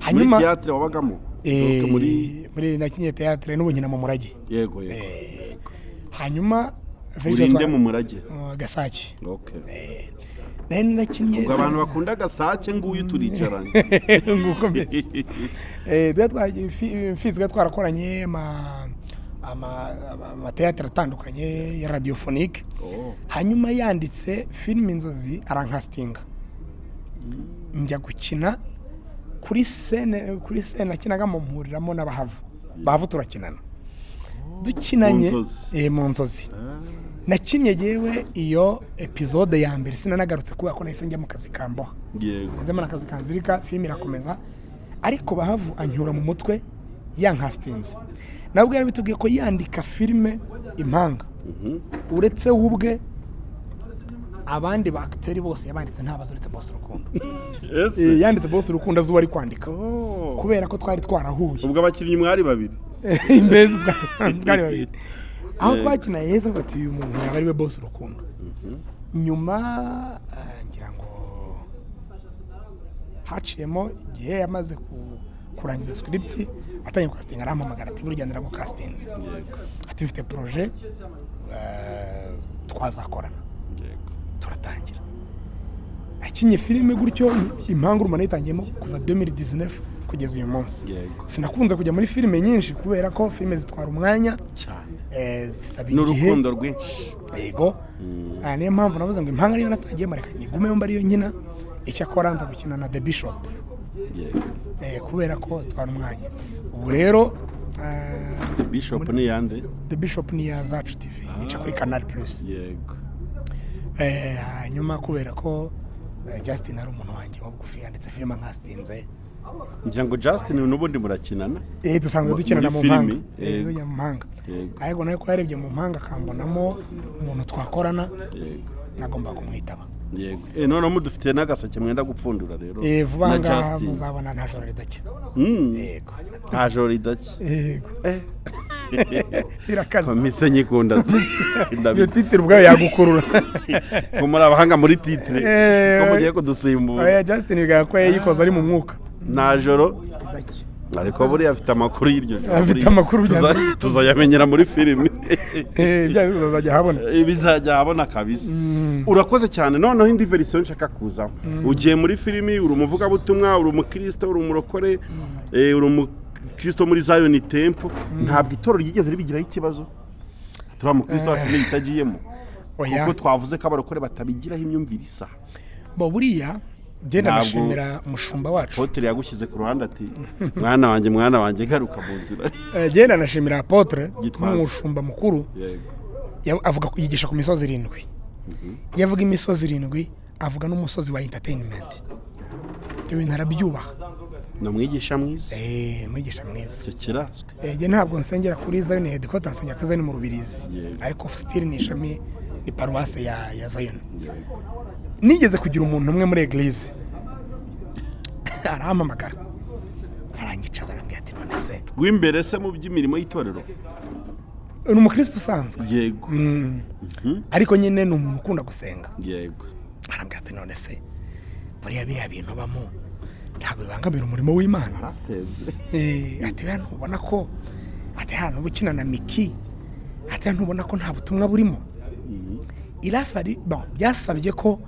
Hanyuma théâtre wabagamo? Donc muri muri nakinye théâtre, n'ubu nkina mu Murage. yego yego Hanyuma Felix Urinde mu Murage? Gasake. Okay. Nari narakinnye. Ubwo abantu bakunda Gasake, nguyu turicaranye. Nguko mbese. Mfizi twari twarakoranye ama théâtre atandukanye ya radiophonique. Hanyuma yanditse filime Inzozi, arankasitinga, njya gukina kuri scène. Kuri scène nakinagamo mpuriramo n'Abahavu. Bahavu turakinana, dukinanye. Mu Nzozi. Mu Nzozi nakinnye yewe iyo episode ya mbere, sinanagarutse kubera ko nahise njya mu kazi kamboha. Nzemo n'akazi kanzirika, filime irakomeza, ariko Bahavu anyura mu mutwe yankasitinze. Nawe ubwo yarabitubwiye ko yandika filime Impanga, uretse we ubwe, abandi ba acteur bose yabanditse ntabazo uretse Boss Rukundo. Ese? Yanditse Boss Rukundo azi uwo ari kwandika, kubera ko twari twarahuye. Ubwo abakinnyi mwari babiri? Mbese twari babiri aho twakina. Yeza bati: "Uyu muntu yaba ari we Boss Rukundo." Nyuma ngira ngo haciyemo igihe, yamaze kurangiza script, atangiye gukasitinga, arampamagara ati: "Burya ndagukasitinze," ati: "Mfite projet, twazakorana." Turatangira, akinye filime gutyo. Impanga urumana yitangiyemo kuva 2019 kugeza uyu munsi. Sinakunze kujya muri filime nyinshi kubera ko filime zitwara umwanya, cyane zisaba igihe. N'urukundo rwinshi. Yego. Niyo mpamvu navuze ngo Impanga niyo natangiyemo, reka nyigumemo mba ariyo nkina. Icyakora nza gukina na The Bishop. Kubera ko zitwara umwanya. Ubu rero The Bishop ni yande? The Bishop ni iya Zacu TV, ica kuri Canal Plus. Hanyuma kubera ko Justin ari umuntu wanjye wa bugufi, yanditse filime nkasitinze. Ngira ngo Justin n'ubundi murakinana. Dusanzwe dukinana muri mu Mpanga. filimi, yego. Tujya mu Mpanga. Ariko nawe ko yarebye mu Mpanga akambonamo umuntu twakorana, nagomba kumwitaba. Yego, noneho mudufitiye n'agaseke mwenda gupfundura rero Vuba na aha ngaha Justin. muzabona Nta Joro Ridacya. Yego. Nta Joro Ridacya. Yego, irakaze. Mise nyikunda. Iyo titre ubwayo yagukurura. Ko muri abahanga muri titre, ko mugiye kudusimbura. Oya, Justin bigaragara ko yayikoze ari mu mwuka. Nta Joro Ridacya. Ariko buriya afite amakuru y'iryo joro. Afite Buriya amakuru byanze. Tuzayamenyera muri filimi. Ibyago bizajya ahabona. Bizajya ahabona kabisa. Urakoze cyane. Noneho indi version nshaka kuzaho: ugiye muri filimi, uri umuvugabutumwa, uri umukristo, uri umurokore, uri umukristo muri Zion Temple. Ntabwo itorero ryigeze ribigiraho ikibazo, turiya mukristo wa filimi itagiyemo? Oya. Kuko twavuze ko abarokore batabigiraho imyumvire isa. Bo buriya genda Ntabwo- ndashimira umushumba wacu. Apôtre yagushyize ku ruhande ati: "Mwana wanjye, mwana wanjye, garuka mu nzira"? Genda ndashimira apôtre Gitwaza. nk'umushumba mukuru. Avuga, yigisha ku misozi irindwi. Iyo avuga imisozi irindwi, avuga n'umusozi wa entertainment. Ibyo bintu arabyubaha. Ni umwigisha mwiza. Mwigisha mwiza. Icyo kirazwi. Njye ntabwo nsengera kuri Zion headquarter, nsengera kuri Zion mu Rubirizi. Ariko still ni ishami, ni paruwase ya Zion. Nigeze kugira umuntu umwe muri église arampamagara, aranyicaza, arambwira ati: "None se..." W'imbere se mu by'imirimo y'itorero? Ni umukristo usanzwe. Ariko nyine ni umuntu ukunda gusenga. Arambwira ati: "None se buriya biriya bintu bamo ntabwo bibangamira umurimo w'Imana?" Arasenze. Ati: "Buriya ntubona ko," ati, "hano uba ukina na Miki," ati, "ntubona ko nta butumwa burimo?" Irafari bon, byasabye ko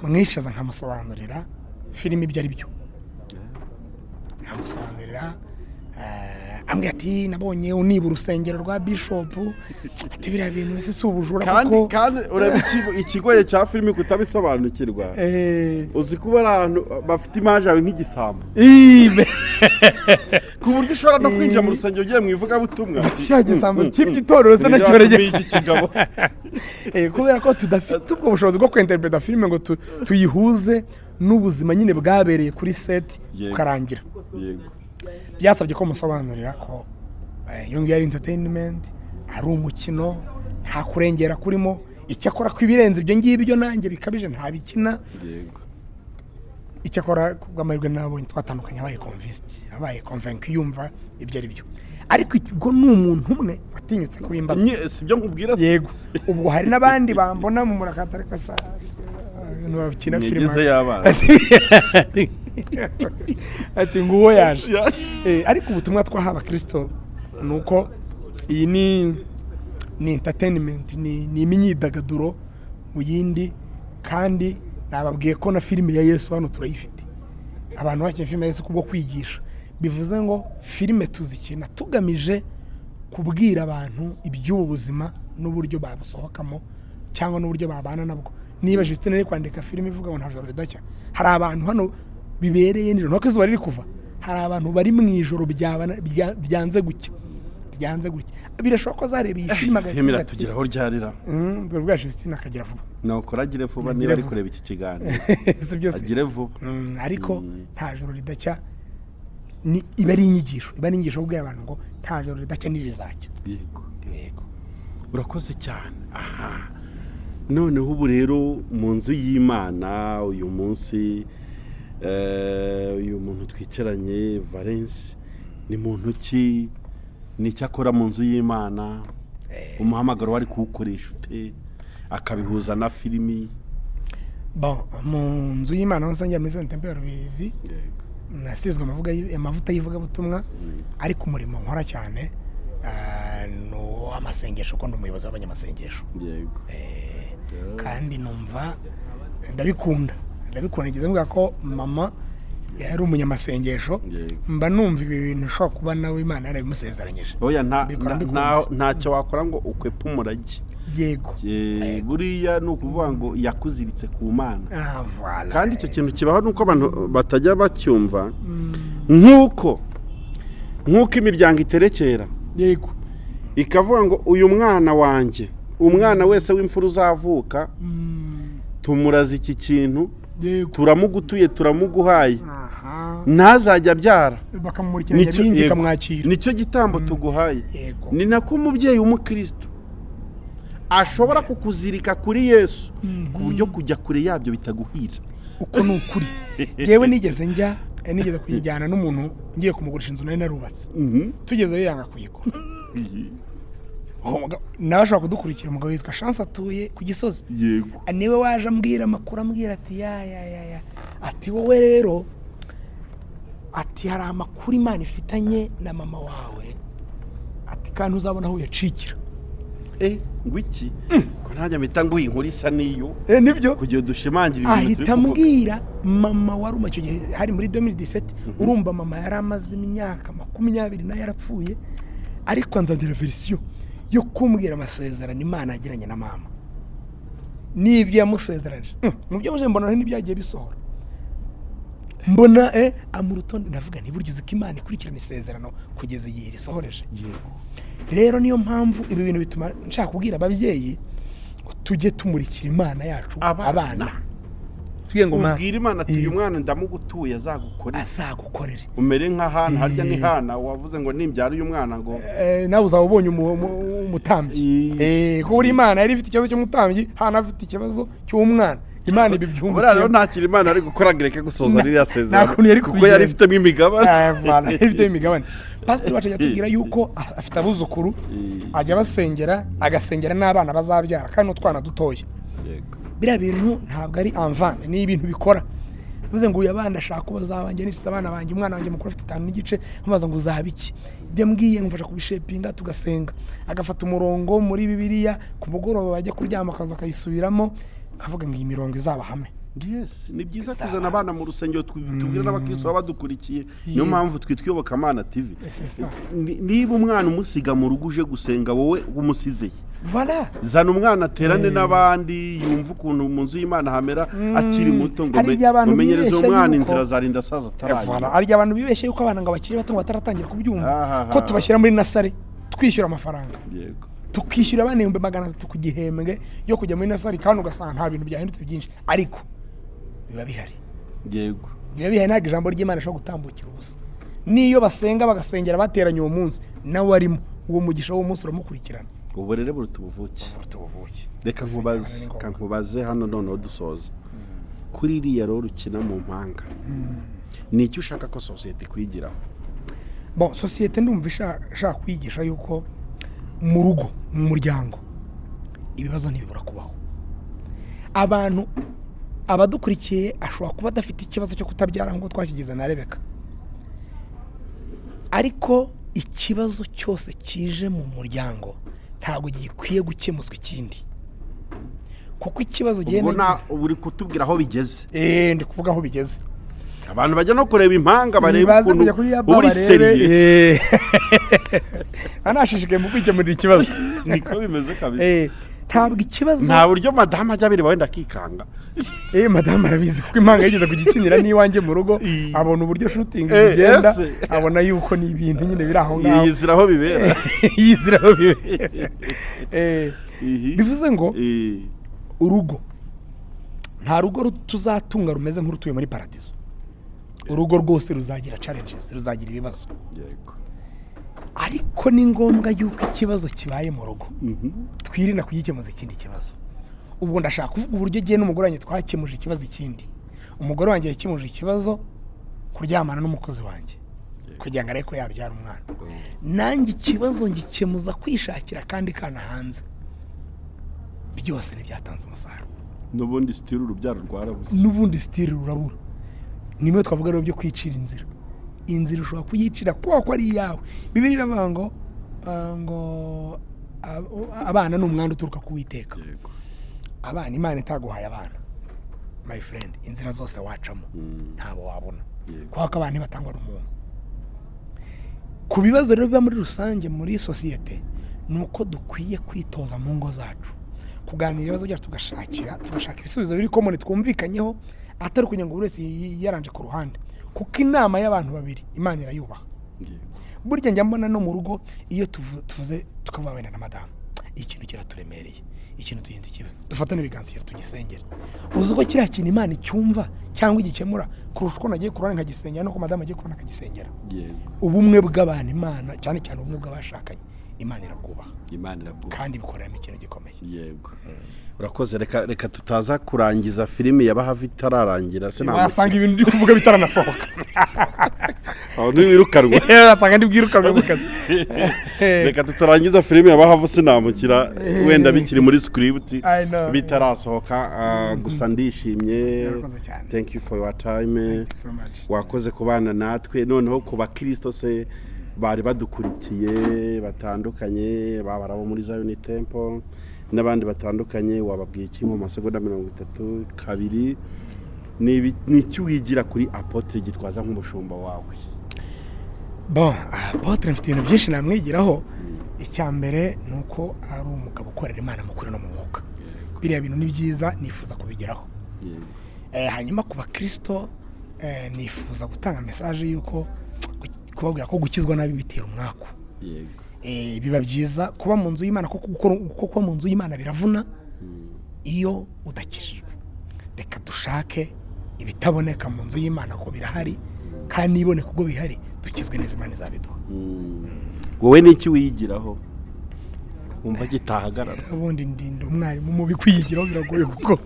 mwicaza nkamusobanurira filime ibyo ari byo, nkamusobanurira. Ambwira ati: "Nabonye uniba urusengero rwa bishopu." Ati: "Biriya bintu ese si ubujura?" Kandi Kuko kandi ureba ikigoye cya filimi kutabisobanukirwa. Uzi kuba ari ahantu bafite image yawe nk'igisambo, ku buryo ushobora no kwinjira mu rusengero ugiye mu ivugabutumwa. Cya gisambo cy'iby'itorero se nacyo. Iki kigabo. Kubera ko tudafite ubwo bushobozi bwo kwinterpreta filime ngo tuyihuze n'ubuzima nyine bwabereye kuri set bukarangira. Byasabye ko musobanurira ko iyo ngiyo ari entertainment, ari umukino, nta kurengera kurimo. Icyakora ko ibirenze ibyo ngibyo nanjye bikabije ntabikina. Icyakora kubw'amahirwe nabonye twatandukanye abaye convinced, abaye convaincu, yumva ibyo ari byo. Ariko ubwo ni umuntu umwe watinyutse kubimbaza. Si byo nkubwira se? Yego, ubwo hari n'abandi bambona mu murakata, ariko sa abantu bakina filime. Imyigeze y'abana. Ati nguwo yaje. Ariko ubutumwa twaha abakristo ni uko iyi ni entertainment, ni imyidagaduro mu yindi. Kandi nababwiye ko na filime ya Yesu hano turayifite, abantu bakina filime ya Yesu kubwo kwigisha. Bivuze ngo filime tuzikina tugamije kubwira abantu iby'ubu buzima n'uburyo babusohokamo cyangwa n'uburyo babana nabwo. Niba Justine ari kwandika filime ivuga ngo nta joro ridacya, hari abantu hano bibereye nijoro, nuko izuba riri kuva, hari abantu bari mu ijoro byanze gucya, byanze gucya. Birashoboka ko azareba iyi filime agahita Filime avuga ati, iratugeraho ryarira? Bwa Justine akagira vuba. Nuko agire vuba. Agire Niba ari vuba. kureba iki kiganiro, Si byose. agire vuba. Ariko nta joro ridacya ni iba ari inyigisho, iba ari inyigisho yo kubwira abantu ngo nta joro ridacya n'irizacya. Yego. Urakoze cyane. Aha noneho ubu rero mu nzu y'Imana uyu munsi, uyu muntu twicaranye Valence ni muntu ki? Ni icyo akora mu nzu y'Imana? Umuhamagaro wari kuwukoresha ute akabihuza na filimi? Bon, mu nzu y'Imana aho nsengera muri Zion Temple ya Rubirizi, nasizwe amavuta y'ivugabutumwa, ariko umurimo nkora cyane ni uw'amasengesho, kuko ndi umuyobozi w'abanyamasengesho. Kandi numva ndabikunda, ndabikunda. Ngeze mvuga ko mama yari umunyamasengesho. Mba numva ibi bintu ushobora kuba nawe Imana yarabimusezeranyije. Oya, nta Mbikora mbikunze. Ntacyo wakora ngo ukwepe umurage. Buriya ni ukuvuga ngo yakuziritse ku Mana. Ah, voilà. Kandi icyo kintu kibaho nuko abantu batajya bacyumva, nk'uko imiryango iterekera, ikavuga ngo uyu mwana wanjye, umwana wese w'imfura uzavuka, tumuraza iki kintu, turamugutuye, turamuguhaye, ntazajya abyara. Bakamumurikira nyabingi ikamwakira. Nicyo gitambo tuguhaye. Ni nako umubyeyi w'umukristo ashobora kukuzirika kuri Yesu ku buryo kujya kure yabyo bitaguhira. Uko ni ukuri. Yewe, nigeze njya nigeze kuyijyana n'umuntu ngiye kumugurisha inzu nari narubatse, tugezeyo yanga kuyigura. Uwo nawe ashobora kudukurikira, umugabo witwa Chance atuye ku Gisozi. Niwe waje ambwira amakuru, ambwira ati: "Ya ya ya ya," ati: "Wowe rero," ati, "hari amakuru Imana ifitanye na mama wawe," ati, "kandi uzabona aho uyacikira." Eh, ngo iki? Ko ntajya mpita nguha inkuru isa n'iyo Nibyo. kugira dushimangira ibintu turi Ahita kuvuga. ambwira mama waruma icyo gihe hari muri 2017. Urumva mama yari amaze imyaka 20 nayo yarapfuye, ariko anzanira version yo kumbwira amasezerano Imana yagiranye na mama n'ibyo yamusezeranije. Mu byo yamusezeranije mbona hari n'ibyagiye bisohora, mbona amurutonde. Ndavuga nti burya uzi ko Imana ikurikirana isezerano kugeza igihe risohoreje. Rero niyo mpamvu ibi bintu bituma nshaka kubwira ababyeyi ngo tujye tumurikira Imana yacu Abana. abana. Tubwire ngo Ubwira Imana ati: "Uyu mwana ndamugutuye, azagukorere." Azagukorere. Umere nka Hana. Harya ni Hana wavuze ngo nimbyara uyu mwana ngo Nawe uzaba ubonye umutambyi. Kuko buri Imana yari ifite ikibazo cy'umutambyi, Hana afite ikibazo cy'umwana, Imana ibi Buriya rero nta kintu Imana ari gukora ngo ireke gusoza ririya sezerano, Nta kuntu yari kuko yari kubigenza. ifitemo imigabane. Voilà, yari ifitemo imigabane. Pasiteri wacu ajya atubwira yuko afite abuzukuru, ajya abasengera, agasengera n'abana bazabyara kandi n'utwana dutoya. Biriya bintu ntabwo ari en vain, ni ibintu bikora. Bivuze ngo uyu abana ashaka ko bazabanjye nishyize abana banjye, umwana wanjye mukuru afite 5 n'igice, nkamubaza ngo uzaba iki? Ibyo ambwiye nkamufasha kubishepinga, tugasenga, agafata umurongo muri Bibiliya, ku mugoroba bajya kuryama akaza akayisubiramo, nkavuga ngo iyi mirongo izaba hamwe. Yes, ni byiza kuzana abana mu rusengero, tubwire n'abakristo baba badukurikiye. Niyo mpamvu twitwa Iyobokamana TV. C'est ça. Niba umwana umusiga mu rugo uje gusenga, wowe umusizeye. Voilà. Zana umwana aterane n'abandi, yumve ukuntu mu nzu y'Imana hamera akiri muto, ngo Hari igihe abantu ngo menyereze bibeshya umwana yuko- inzira zarinda asaza Voilà. atarayira. Hari igihe abantu bibeshya yuko abana ngo bakiri bato ngo bataratangira kubyumva, ko tubashyira muri nursery twishyura amafaranga, tukishyura abana 300,000 ku gihembwe yo kujya muri nursery, kandi ugasanga nta bintu byahindutse byinshi, ariko biba bihari. Biba bihari. Ntabwo ijambo ry'Imana rishobora gutambukira ubusa. N'iyo basenga, bagasengera bateranye uwo munsi, nawe arimo, uwo mugisha w'uwo munsi uramukurikirana. Uburere buruta ubuvuke. Buruta ubuvuke. Reka nkubaze, Ni ngombwa. reka nkubaze hano noneho dusoza. Kuri iriya rero ukina mu mpanga, ni icyo ushaka ko sosiyete ikwigiraho? Bon, sosiyete ndumva ishaka kwigisha yuko mu rugo, mu muryango, ibibazo ntibibura kubaho. Abantu abadukurikiye ashobora kuba adafite ikibazo cyo kutabyara nk'uko twakigize na Rebeka, ariko ikibazo cyose kije mu muryango ntabwo gikwiye gukemuzwa ikindi, kuko ikibazo Ubwo gihenda na ubu uri kutubwira aho bigeze. Eh, ndi kuvuga aho bigeze. Abantu bajya no kureba impanga, bareba Baze ukuntu kujya kuri ya uba uri barebe. sérieux. Anashishikaye mu kwikemurira ikibazo. Niko bimeze kabisa. Ntabwo ikibazo Nta buryo madamu ajya abireba wenda akikanga? Madamu arabizi, kuko impanga yigeze kugikinira n'iwanjye mu rugo, abona uburyo shooting zigenda, ese. abona yuko ni ibintu nyine biri aho ngaho. Yiyizira aho bibera. Yizira aho bibera. Bivuze ngo urugo, nta rugo tuzatunga rumeze nk'urutuye muri paradizo. Urugo rwose ruzagira challenges, ruzagira ibibazo, ariko ni ngombwa yuko ikibazo kibaye mu rugo twirinda kugikemuza ikindi kibazo. Ubwo ndashaka kuvuga uburyo ngiye n'umugore wanjye twakemuje ikibazo ikindi. Umugore wanjye yakemuje ikibazo kuryamana n'umukozi wanjye kugira ngo arebe ko yabyara umwana. Nanjye ikibazo ngikemuza kwishakira akandi kana hanze. Byose ntibyatanze umusaruro. N'ubundi still urubyaro rwarabuze. N'ubundi still rurabura. Nimwe twavuga rero byo kwicira inzira. Inzira ushobora kuyicira kubera ko ari iyawe. Bibiliya iravuga ngo ngo abana ni umwanda uturuka ku Witeka. Abana, Imana itaguhaye abana, my friend, inzira zose wacamo ntabwo wabona, kubera ko abana ntibatangwa n'umuntu. Ku bibazo rero biba muri rusange muri sosiyete, ni uko dukwiye kwitoza mu ngo zacu kuganira ibibazo byacu, tugashaka ibisubizo biri common twumvikanyeho, atari kugira ngo buri wese yiyaranje ku ruhande, kuko inama y'abantu babiri Imana irayubaha. Burya njya mbona no mu rugo iyo tuvuze tukavuga wenda na madamu, ikintu kiraturemereye, ikintu tugenda kiba, dufatane ibiganza kira tugisengere. Uzi ko kiriya kintu Imana icyumva cyangwa igikemura kurusha uko nagiye ku ruhande nkagisengera, nuko madamu agiye ku ruhande akagisengera. Ubumwe bw'abantu, Imana, cyane cyane ubumwe bw'abashakanye, Imana irabwubaha. Imana irabwubaha. Kandi bikoreramo ikintu gikomeye. Yego, urakoze. Reka tutaza kurangiza filimi ya Bahava itararangira. Wasanga ibintu uri kuvuga bitaranasohoka. Aho ntiwirukanwe? Wasanga ndibwirukanwe mu kazi. Reka tutarangiza filimi ya Bahavu sinamukira, wenda bikiri muri script, I know. bitarasohoka. Gusa ndishimye. Urakoze cyane. Thank you for your time. So much. Wakoze kubana natwe. Noneho ku bakristo se bari badukurikiye batandukanye, baba ari abo muri Zion Temple n'abandi batandukanye, wababwiye iki mu masegonda 30 kabiri? Ni iki wigira kuri Apôtre Gitwaza nk'umushumba wawe? Bon, Apôtre mfite ibintu byinshi namwigiraho. Icya mbere ni uko ari umugabo ukorera Imana mu kuri no mu mwuka. Biriya bintu ni byiza, nifuza kubigeraho. Hanyuma ku bakristo, nifuza gutanga message y'uko kubabwira ko gukizwa nabi bitera umwaku. Biba byiza kuba mu nzu y'Imana, kuko kuba mu nzu y'Imana biravuna iyo udakijijwe. Reka dushake ibitaboneka mu nzu y'Imana ko birahari, kandi niboneka ubwo bihari, dukizwe neza, Imana izabiduha. Wowe ni iki wiyigiraho wumva gitahagarara? Ubundi ndinda umwarimu mubi, kwiyigiraho biragoye, kuko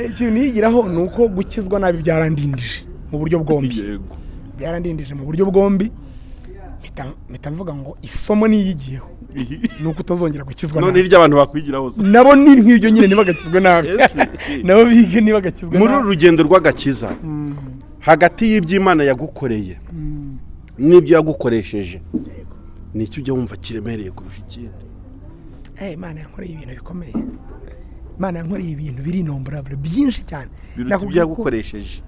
ikintu niyigiraho ni uko gukizwa nabi byarandindije mu buryo bwombi. Byarandindije mu buryo bwombi, mpita mvuga ngo isomo niyigiyeho ni uko utazongera gukizwa None nabi. iryo abantu bakwigiraho se? Nabo ni nk'ibyo nyine, ntibagakizwe nabi. Yes. Nabo bige ntibagakizwe Muri uru nabi. rugendo rw'agakiza, hagati y'iby'Imana yagukoreye n'ibyo yagukoresheje, ni icyo ujya wumva kiremereye kurusha ikindi? Imana yankoreye ibintu bikomeye. Imana yankoreye ibintu biri innombrable, byinshi cyane. Biruta Nakubwiye ibyo yagukoresheje.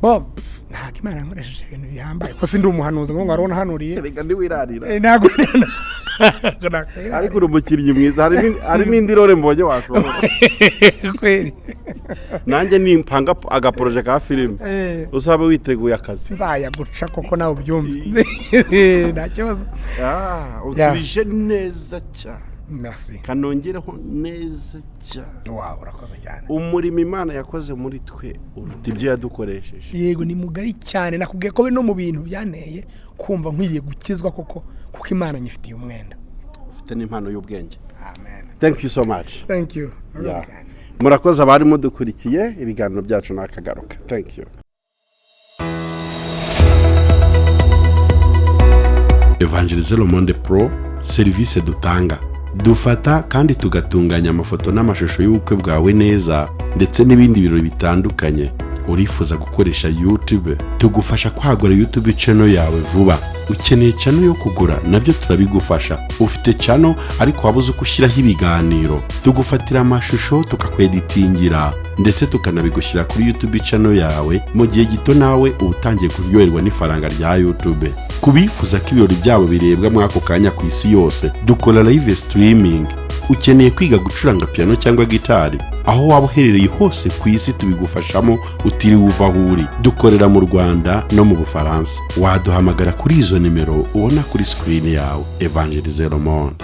Bo, ntabwo Imana yankoresheje ibintu bihambaye, ko sindi umuhanuzi ngo ngo nahanuriye. Reka ntiwirarira. Ntabwo nakwirarira. Ariko uri umukinnyi mwiza, hari n'indi role mbonye washobora. Kweri. Nanjye nimpanga agaprojet ka filime, uzaba witeguye akazi. Nzayaguca koko, nawe ubyumve, nta kibazo. Ah, unsubije neza cyane. Merci. Kanongereho neza cyane. Wow, urakoze cyane. Umurimo Imana yakoze muri twe uruta ibyo yadukoresheje. Yego, ni mugari cyane. Nakubwiye ko bino mu bintu byanteye kumva nkwiriye gukizwa koko, kuko Imana nyifitiye umwenda. Ufite n'impano y'ubwenge. Amen. Thank you so much. Thank you. Urakoze cyane. Murakoze abari mudukurikiye, ibiganiro byacu nakagaruka. Thank you. Evangelize Le Monde Pro, serivisi dutanga: dufata kandi tugatunganya amafoto n'amashusho y'ubukwe bwawe neza, ndetse n'ibindi birori bitandukanye. Urifuza gukoresha YouTube? Tugufasha kwagura YouTube channel yawe vuba. Ukeneye channel yo kugura? Nabyo turabigufasha. Ufite channel ariko wabuze uko ushyiraho ibiganiro? Tugufatira amashusho, tukakweditingira, ndetse tukanabigushyira kuri YouTube channel yawe mu gihe gito, nawe uba utangiye kuryoherwa n'ifaranga rya YouTube. Ku bifuza ko ibirori byabo birebwa muri ako kanya ku isi yose, dukora live streaming. Ukeneye kwiga gucuranga piano cyangwa gitari? Aho waba uherereye hose ku isi tubigufashamo utiriwe uva aho uri. Dukorera mu Rwanda no mu Bufaransa. Waduhamagara kuri izo nimero ubona kuri screen yawe. Evangelize Le Monde.